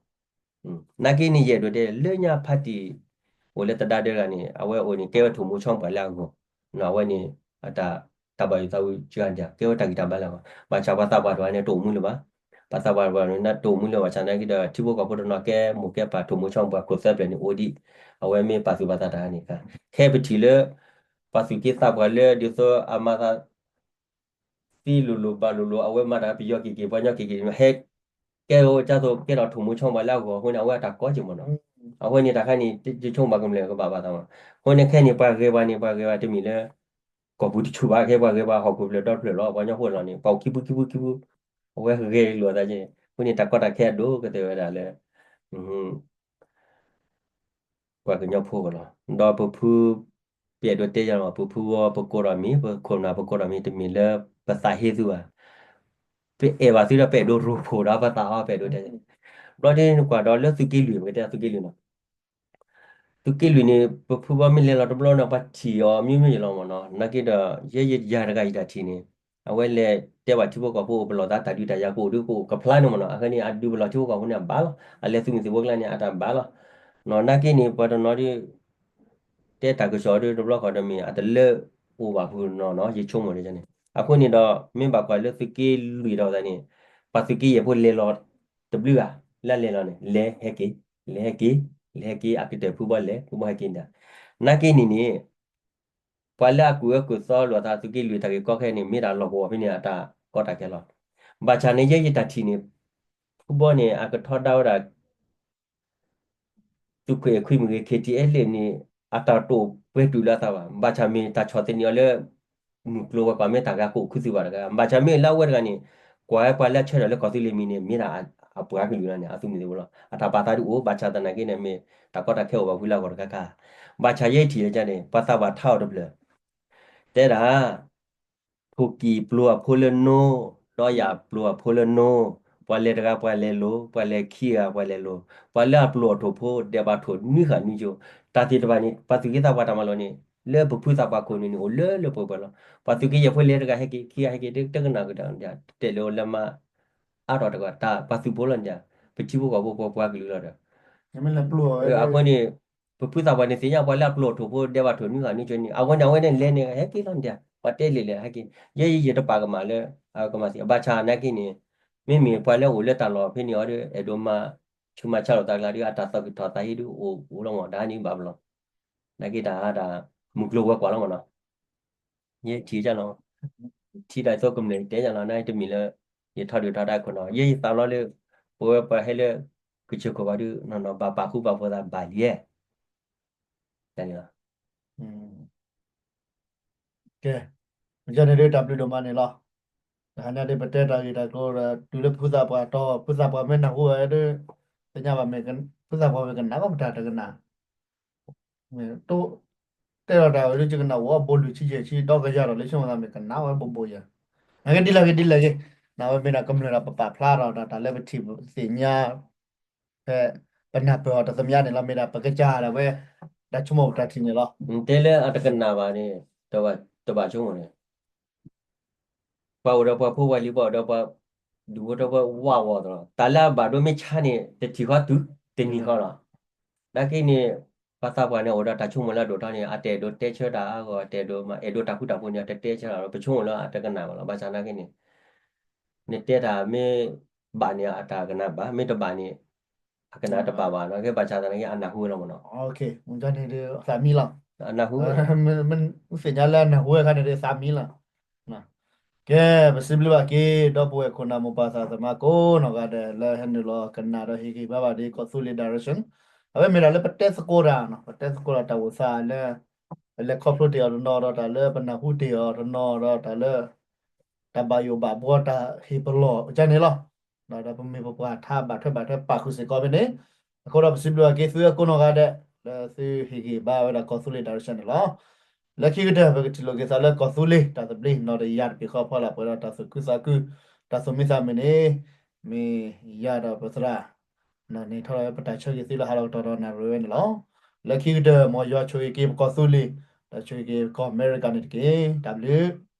နာ်က့န့ၣ် ယအဲၣ်ဒိးတဲ လၢညါဖါတံၢ် အိၣ်လၢတဒါဒၢဂၤန့ၣ် အဝဲအိၣ်န့ၣ် ကဲဝဲထိၣ်မူဆီပှၤလၢအဂီၢ်, အဝဲန့ၣ် အတၢ် တၢ်ဘၣ်ယိၣ်သးဝံၣ်စှၤဒၣ် ကဲဝဲတၢ်ဂံၢ်တၢ်ဘါလၢအဂီၢ်, ဘၣ်ဆၣ်ပှၤသးပှၢ်တဂၤန့ၣ် တအိၣ်မူလၢၤဘၣ်. ပှၤသးပှၢ်တဂၤန့ၣ် တအိၣ်မူလၢၤဘၣ်ဆၣ်နာ်က့ဒီး ထံဖိကီၢ်ဖိတနီၤကဲမိၢ်ကဲပၢ်ထိၣ်မူဆီပှၤခိၣ်သၢပျၢၤန့ၣ်အိၣ်ဒံး, အဝဲမ့ၢ်ပာ်သူၣ်ပာ်သးတၢ်န့ၣ်, ခဲအံၤပထံၣ်လၢ ပှၤသူၣ်က့သးပှၢ်လၢဒ်သိးအမၤသး သံလိၤလိၤဘၣ်လိၤလိၤ အဝဲမၤတၢ်ပယီၤက့ၤက့ၤ ပှၤကညီက့ၤက့ၤ ဟဲကဲအိၣ်ကသိးကဲထီၣ်ထိၣ်မူဆီပှၤလၢအဂီၢ်အဃိန့ၣ် အဝဲအတၢ်ကီက့ၤမ့ၢ်နီၤ. အဃိန့ၣ်တၢ်ခါန့ၣ် ယဆိကမိၣ်ဘၣ်ကမျၢၢ်ကဘၣ်ပာ်သးမ့ၢ်နီၤ. အဃိန့ၣ်ခဲအံၤန့ၣ် ပှၤဂဲၤပှၤန့ၣ် ပှၤဂဲၤပှၤတမ့ၢ်လၢ ကီၢ်ပူၤတဆူၣ်ဘၣ် ခဲပှၤဂဲၤပှၤဟီၣ်ခိၣ်ဖျၢၣ်ဒီဖျၢၣ်လီၤ. ပှၤကညီဖိလီၤန့ၣ် ပှၤအိၣ်ခံပူခံပူခံပူ အဝဲဂဲၤလိာ်အသးက့ၤန့ၣ် အဃိန့ၣ် တၢ်ကီတၢ်ခဲအဒိၣ်ကတၢၢ်ဝဲဒၣ်လၢ ပှၤကညီဖိကလီၤ. ဒီးပဖု ပအဲၣ်ဒိးတဲယၤလီၤ ပဖုဝဲပကိးဒီးမံၤ ပခိၣ်နၢ်ပကိးဒီးမံၤ တမ့ၢ်လၢပသးဟ့သုဘၣ်. ပအဲၣ်ဘၣ်သုဒီး ပအဲၣ်ဒိးရိဖှိၣ်ဒီးပသးအီၤ ပအဲၣ်ဒိးတဲ ဘျီဒ်န့ၣ်ကွၢ်ဒီးလၢသုးက့လွံၢ် ပကတဲသုးက့လွံၢ်နီၤ. သုးက့လွံၢ်န့ၣ် ပဖုဘီမ့ၢ်လဲၤလီၤတဘျီန့ၣ် ပှၤထံၣ်အီၤမ့ၢ်မ့ၢ်ယလီၤမ့ၢ်နီၤ. နာ်က့ဒီး ယဲယယၤတဂၤယတၢ်ထံၣ်န့ၣ် အဝဲလဲၤတဲဘၣ်ထံဖိကီၢ်ဖိအိၣ်ပလီၢ်သးတၢ်ဒုးတၢ်ယၤကအိၣ်ဒုးကအိၣ်ကဖျါန့ၣ်မ့ၢ်နီၤ. အဃိန့ၣ် အဒုးပလီၢ်ထံဖိကီၢ်ဖိန့ၣ်အဘၣ်လီၤ. အလဲၤသုးမုၢ်သံၣ်ဘိကျါန့ၣ် အတၢ်ဘၣ်လီၤ. နာ်က့န့ၣ် ပှၤတနီၤဒုး တဲတၢ်ကစီၣ်ဒုးတဘျီဃီဒီးမ့ၢ် အတလၢအိၣ်ဘၣ်ဖုနီၤနီၤ ယဆိကမိၣ်န့ၣ်န့ၣ်. အဃိန့ၣ်ဒီး မ့ၢ်ဘၣ်ကွၢ်လၢသုးက့လွံၢ်ဒီးသးန့ၣ် ပှၤသုးက့ယဲၢ်ဖိလဲၤလီၤတဘျုးဂၤ လၢလဲၤလီၤန့ၣ် လဲၤဟဲက့ၤ လဲၤဟဲက့ၤ လဲၤဟဲက့ၤ အကတၢၢ်ဖုဘီလဲၤ ဖုဘီဟဲက့ၤန့ၣ်ဒီး နာ်က့န့ၣ်န့ၣ�် ပှၤလၢအကူၣ်အၢကူၣ်သီလိာ်သးသုးက့လွံၢ်တၢ်ဂ့ၢ်ကီခဲန့ၣ် မ့ၢ်တၢ်လီၢ်ကဝီၤဖဲန့ၣ် အတၢ်ကီတၢ်ခဲလီၤ. ဘၣ်ဆၣ်န့ၣ် ယဲယတၢ်ထံၣ်န့ၣ် ဖုဘီန့ၣ် အကထီဒါဝဲဒၣ် သုးခိၣ်အဲၣ်ခွံမ့ၢ်ဂ့ၤ ခ့ၣ်ထံအဲၣ်လ့ၣ်န့ၣ် အတၢ်တအိၣ်ပှဲၤတုၤလၢအသးဘၣ်. ဘၣ်ဆၣ်မ့ၢ်တၢ်ဆီၣ်သနံးအီၤလၢ မုၢ်ကျိၤဝဲၤကွာ်မ့ၢ်တၢ်ဂၤကအိၣ်ခူသူၣ်ဘၣ်တဂၤ. ဘၣ်ဆၣ်မ့ၢ်လၢအဝဲတဂၤန့ၣ် ကွၢ်ဝဲပှၤလၢအဆၢထၢၣ်လၢကီၢ်သူလ့ၤမံၤန့ၣ် မ့ၢ်ဒၣ်အပှၤကလုာ်လီၤန့ၣ် အသုးမုၢ်သံၣ်ဘိလီၤ. အတၢ်ပာ်သးဒုးအိၣ် ဘၣ်ဆၣ်သနာ်က့န့ၣ် မ့ၢ်တၢ်ကီတၢ်ခဲအိၣ်ဘၣ်ဖုလၢအဂီၢ်တခါခါ. ဘၣ်ဆၣ်ယဲထံၣ်လၢကန့ၣ် ပှၤသးပှၢ်ထါအီၤတဖျၢၣ် တဲဒၣ် ထိၣ်ကံၢ်ပျိအဖိလၢနိ, ဒီးယၤပျိအဖိလၢနိ, ပှၤလဲၤတဂၤပှၤလဲၤလိၤ, ပှၤလဲၤခံဂၤပှၤလဲၤလိၤ, ပှၤလၢအပျိအထိၣ်ဖိ ဒဲးဘးထိၣ်နွံဃာ်နွံကၠိ, တၢ်သ့ၣ်တဖၣ်န့ၣ် ပှၤသုးက့သးပှၢ်တၢ်မၤလိာ်န့ၣ် လၢပဖုသးပှၢ်ခိၣ်နူာ်န့ၣ် အိၣ်လၢလၢပှဲၤပှဲၤလီၤ. ပှၤသုးက့ယဲၢ်ဖိလဲၤတဂၤဟဲက့ၤ ခံဂၤဟဲက့ၤ တကနၣ်ကဒီး တဲလိာ်လၢမါ အါထီၣ်တဂၤ တၢ်ပှၤသုးဖိလီၤန့ၣ် ပထံဖိကီၢ်ဖိပှၤပှၤကလုာ်လီၤဒီး အဃိန့ၣ် ပဖုသးပှၢ်န့ၣ် သ့ၣ်ညါပှၤလၢအပျိအထိၣ်ဖိ ဒဲးဘးထိၣ်နွံဃာ်နွံကၠိန့ၣ် အဝဲန့ၣ် အဝဲန့ၣ်လဲၤန့ၣ် ဟဲက့ၤလီၤန့ၣ် ပှၤတဲလံာ်လဲၣ်ဟဲက့ၤ ယဲယတပာ်ကမၣ်လၢ ကမၤသံ ဘၣ်ဆၣ်နာ်က့န့ၣ် မ့မ့ၢ်ပှၤလၢအိၣ်လၢတၢ်လီၢ်ဖဲန့ၣ်အီၤဒီး အဲၣ်ဒိးမၤဆူးမၤဆါလိာ်သးကျါဒီး အတၢ်သီၣ်ကထီၣ်သးဟ့ဒုးအိၣ်လီၤမး တၢ်န့ၣ်ဘၣ်ပလီၢ် နာ်က့တၢ်တၢ် မုၢ်ကျိၤဝဲၤကွာ်လီၤမးနီၤ ယဲထံၣ်ကလီၤ ထံၣ်တၢ်သိကမျၢၢ်တဲကလီၤ နာ်တမံၤလၢ ယထီဒုၣ်ထီဒါခိၣ်နီၤ ယဲယသးလီၤလၢ ပဝဲပှၤဟဲလၢ ကစၢၢ်ခိၣ်ဘၣ်ဒုး နီၢ်နီၢ်ဘၣ်ပာ်ဃူပာ်ဖိးသးဘၣ်လံ တၢ်န့ၣ်လီၤ ကဲ မ့ၢ်န့ၣ်ဒုးတၢ်ဘျုးဒိၣ်မးန့ၣ်လီၤ. တဟါညါဒ်ပတဲတၢ်ဂ့ၢ်တၢ်ကျိၤဒီး တုၤလၢဖုသးပှၢ်တီ ဖုသးပှၢ်မ့ၢ်နၢ်ဟူဝဲဒၣ် သ့ၣ်ညါဘၣ်မ့ၢ် ဖုသးပှၢ်မ့ၢ်ကနၣ်ဘၣ်ပတၢ်တကနၣ် တဲလီၤတၢ်ဝဲဒၣ်ယကနၣ်အိၣ်အဘိလွံၢ်ဆံယဲၢ်ဆံ ဒီကယၤဒီးလၢဆိကမိၣ်သးမ့ၢ်ကနၣ်ဝဲ ဘိဘိယၤ နာ်က့ဒ်လဲၣ်ဂ့ၤဒ်လဲၣ်ဂ့ၤ နာ်ဝဲမ့ၢ်ဒၣ်ကမျၢၢ်ဒီးပပာ်ဖျါထီၣ်ဒီးတၢ်လၢပထံၣ်သ့ၣ်ညါ ဖဲပနၢ်ပၢၢ်အီၤတသ့ၣ်ညါန့ၣ်လီၤ မ့ၢ်ဒၣ်ပကစၢ်ဒၣ်ဝဲ တၢ်ဆိကမိၣ်တၢ်ထံၣ်န့ၣ်လီၤ. တဲလၢအတကနၣ်ဘၣ်န့ၣ် တဘၣ်ဆိကမိၣ်န့ၣ် ပှၤအိၣ်ဒီးပှၤဖိပှၤလံၤ ပှၤအိၣ်ဒီးပှၤဒူၣ်ဖိထၢဖိ ဝးဝီၤသလီၤ တၢ်လၢအဘၣ်ဒိမ့ၢ်ဆါန့ၣ် တထံၣ်ဃီတုၤတနံၤဃီလီၤ. နာ်က့န့ၣ် ပှၤသးပှၢ်န့ၣ်အိၣ်ဒီးတၢ်ဆိကမိၣ်လၢအဒိၣ်ထီၣ်န့ၣ် အတအဲၣ်ဒိးတဲဆၢတၢ်အါဂီၢ် တအဲၣ်ဒိးမၤ အဲၣ်ဒိးတၢ်ဃူတၢ်ဖိးန့ၣ် အတတဲဆၢတၢ်လီၤ. ပဆိကမိၣ်လၢအတကနၣ်ဘၣ်လီၤ. ဘၣ်ဆၣ်သနာ်က့န့ၣ် နတဲတၢ်မ့ၢ်ဘၣ်န့ၣ် အတၢ်ကနၣ်ဘၣ်, မ့ၢ်တဘၣ်န့ၣ် အကနၣ်တဘၣ်ဘၣ်နီၤ. ကဲဘၣ်ဆၣ်သနာ်က့ အနၢ်ဟူဝဲလီၤမ့ၢ်နီၤ. မ့ၢ်န့ၣ်ဒီးသးမံလီၤ. အနၢ်ဟူဝဲ မ့ၢ်သ့ၣ်ညါလၢအနၢ်ဟူဝဲအခါန့ၣ်ဒီး သးမံလီၤ. ကဲ ပစံးဘျုးဘၣ်က့ၤ ဒီပုၢ်ဝဲၢ်ခိၣ်နၢ်မိၢ်ပၢ်သးသမါကိးနီၢ်ဂၤဒဲး လၢဟဲနုာ်လီၤကနၣ်ဒီးဟ့ၣ်ဂံၢ်ဘါဘၣ်ဒ်ကီၢ်သူလ့ၤ direction အဝဲမ့ၢ်တၢ်လၢပတဲသကိးတၢ်နီၤ, ပတဲသကိးတၢ်တၢ်အိၣ်သးလၢ ပလဲၤခီဖျိတ့ၢ်အီၤတနီၤဒီး တၢ်လၢပနၢ်ဟူတ့ၢ်အီၤတနီၤဒီး တၢ်လၢ တၢ်ဘၣ်ယိၣ်ဘၣ်ဘှီတၢ်ဟ့ၣ်ပလီၢ်ကန့ၣ်လီၤ. ဒီးပမ့ၢ်ပပှၤထါဘၣ်ထွဲဘၣ်ထွဲပာ်ဃုာ်စ့ၢ်ကီးဖဲန့ၣ်, အဃိဒီးပစံးဘျုးဘၣ်က့ၤသုကိးနီၢ်ဂၤဒဲး လၢသုဟ့ၣ်ဂံၢ်ဘါဝဲဒၣ်ကီၢ်သူလ့ၤ direction န့ၣ်လီၤ. လၢခံကတၢၢ် ပကထံၣ်လိာ်က့ၤသးလၢကီၢ်သူလ့ၤတၢ်သဘျ့ နီၣ်တယၤတပ့ၤဃီဖီလာ်ပှဲၤဒီးတၢ်သူၣ်ခုသးခု တၢ်သူၣ်မံသးမုာ်န့ၣ် မ့ၢ်ယၤဒီးပသရၣ် န့ၢ်ထီၣ်ဝဲပတၢ်ဆၢဂ့ၤသုလၢဟါလီၤကတီၢ်ဒီးနၣ်ရံၣ်ဝဲန့ၣ်လီၤ. လၢခံကတၢၢ် မ်ယွၤဆိၣ်ဂ့ၤက့ၤပကီၢ်သူလ့ၤ ဒီးဆိၣ်ဂ့ၤက့ၤကီၢ်အမဲရကၤန့ၣ်တက့ၢ်. တၢ်ဘျုး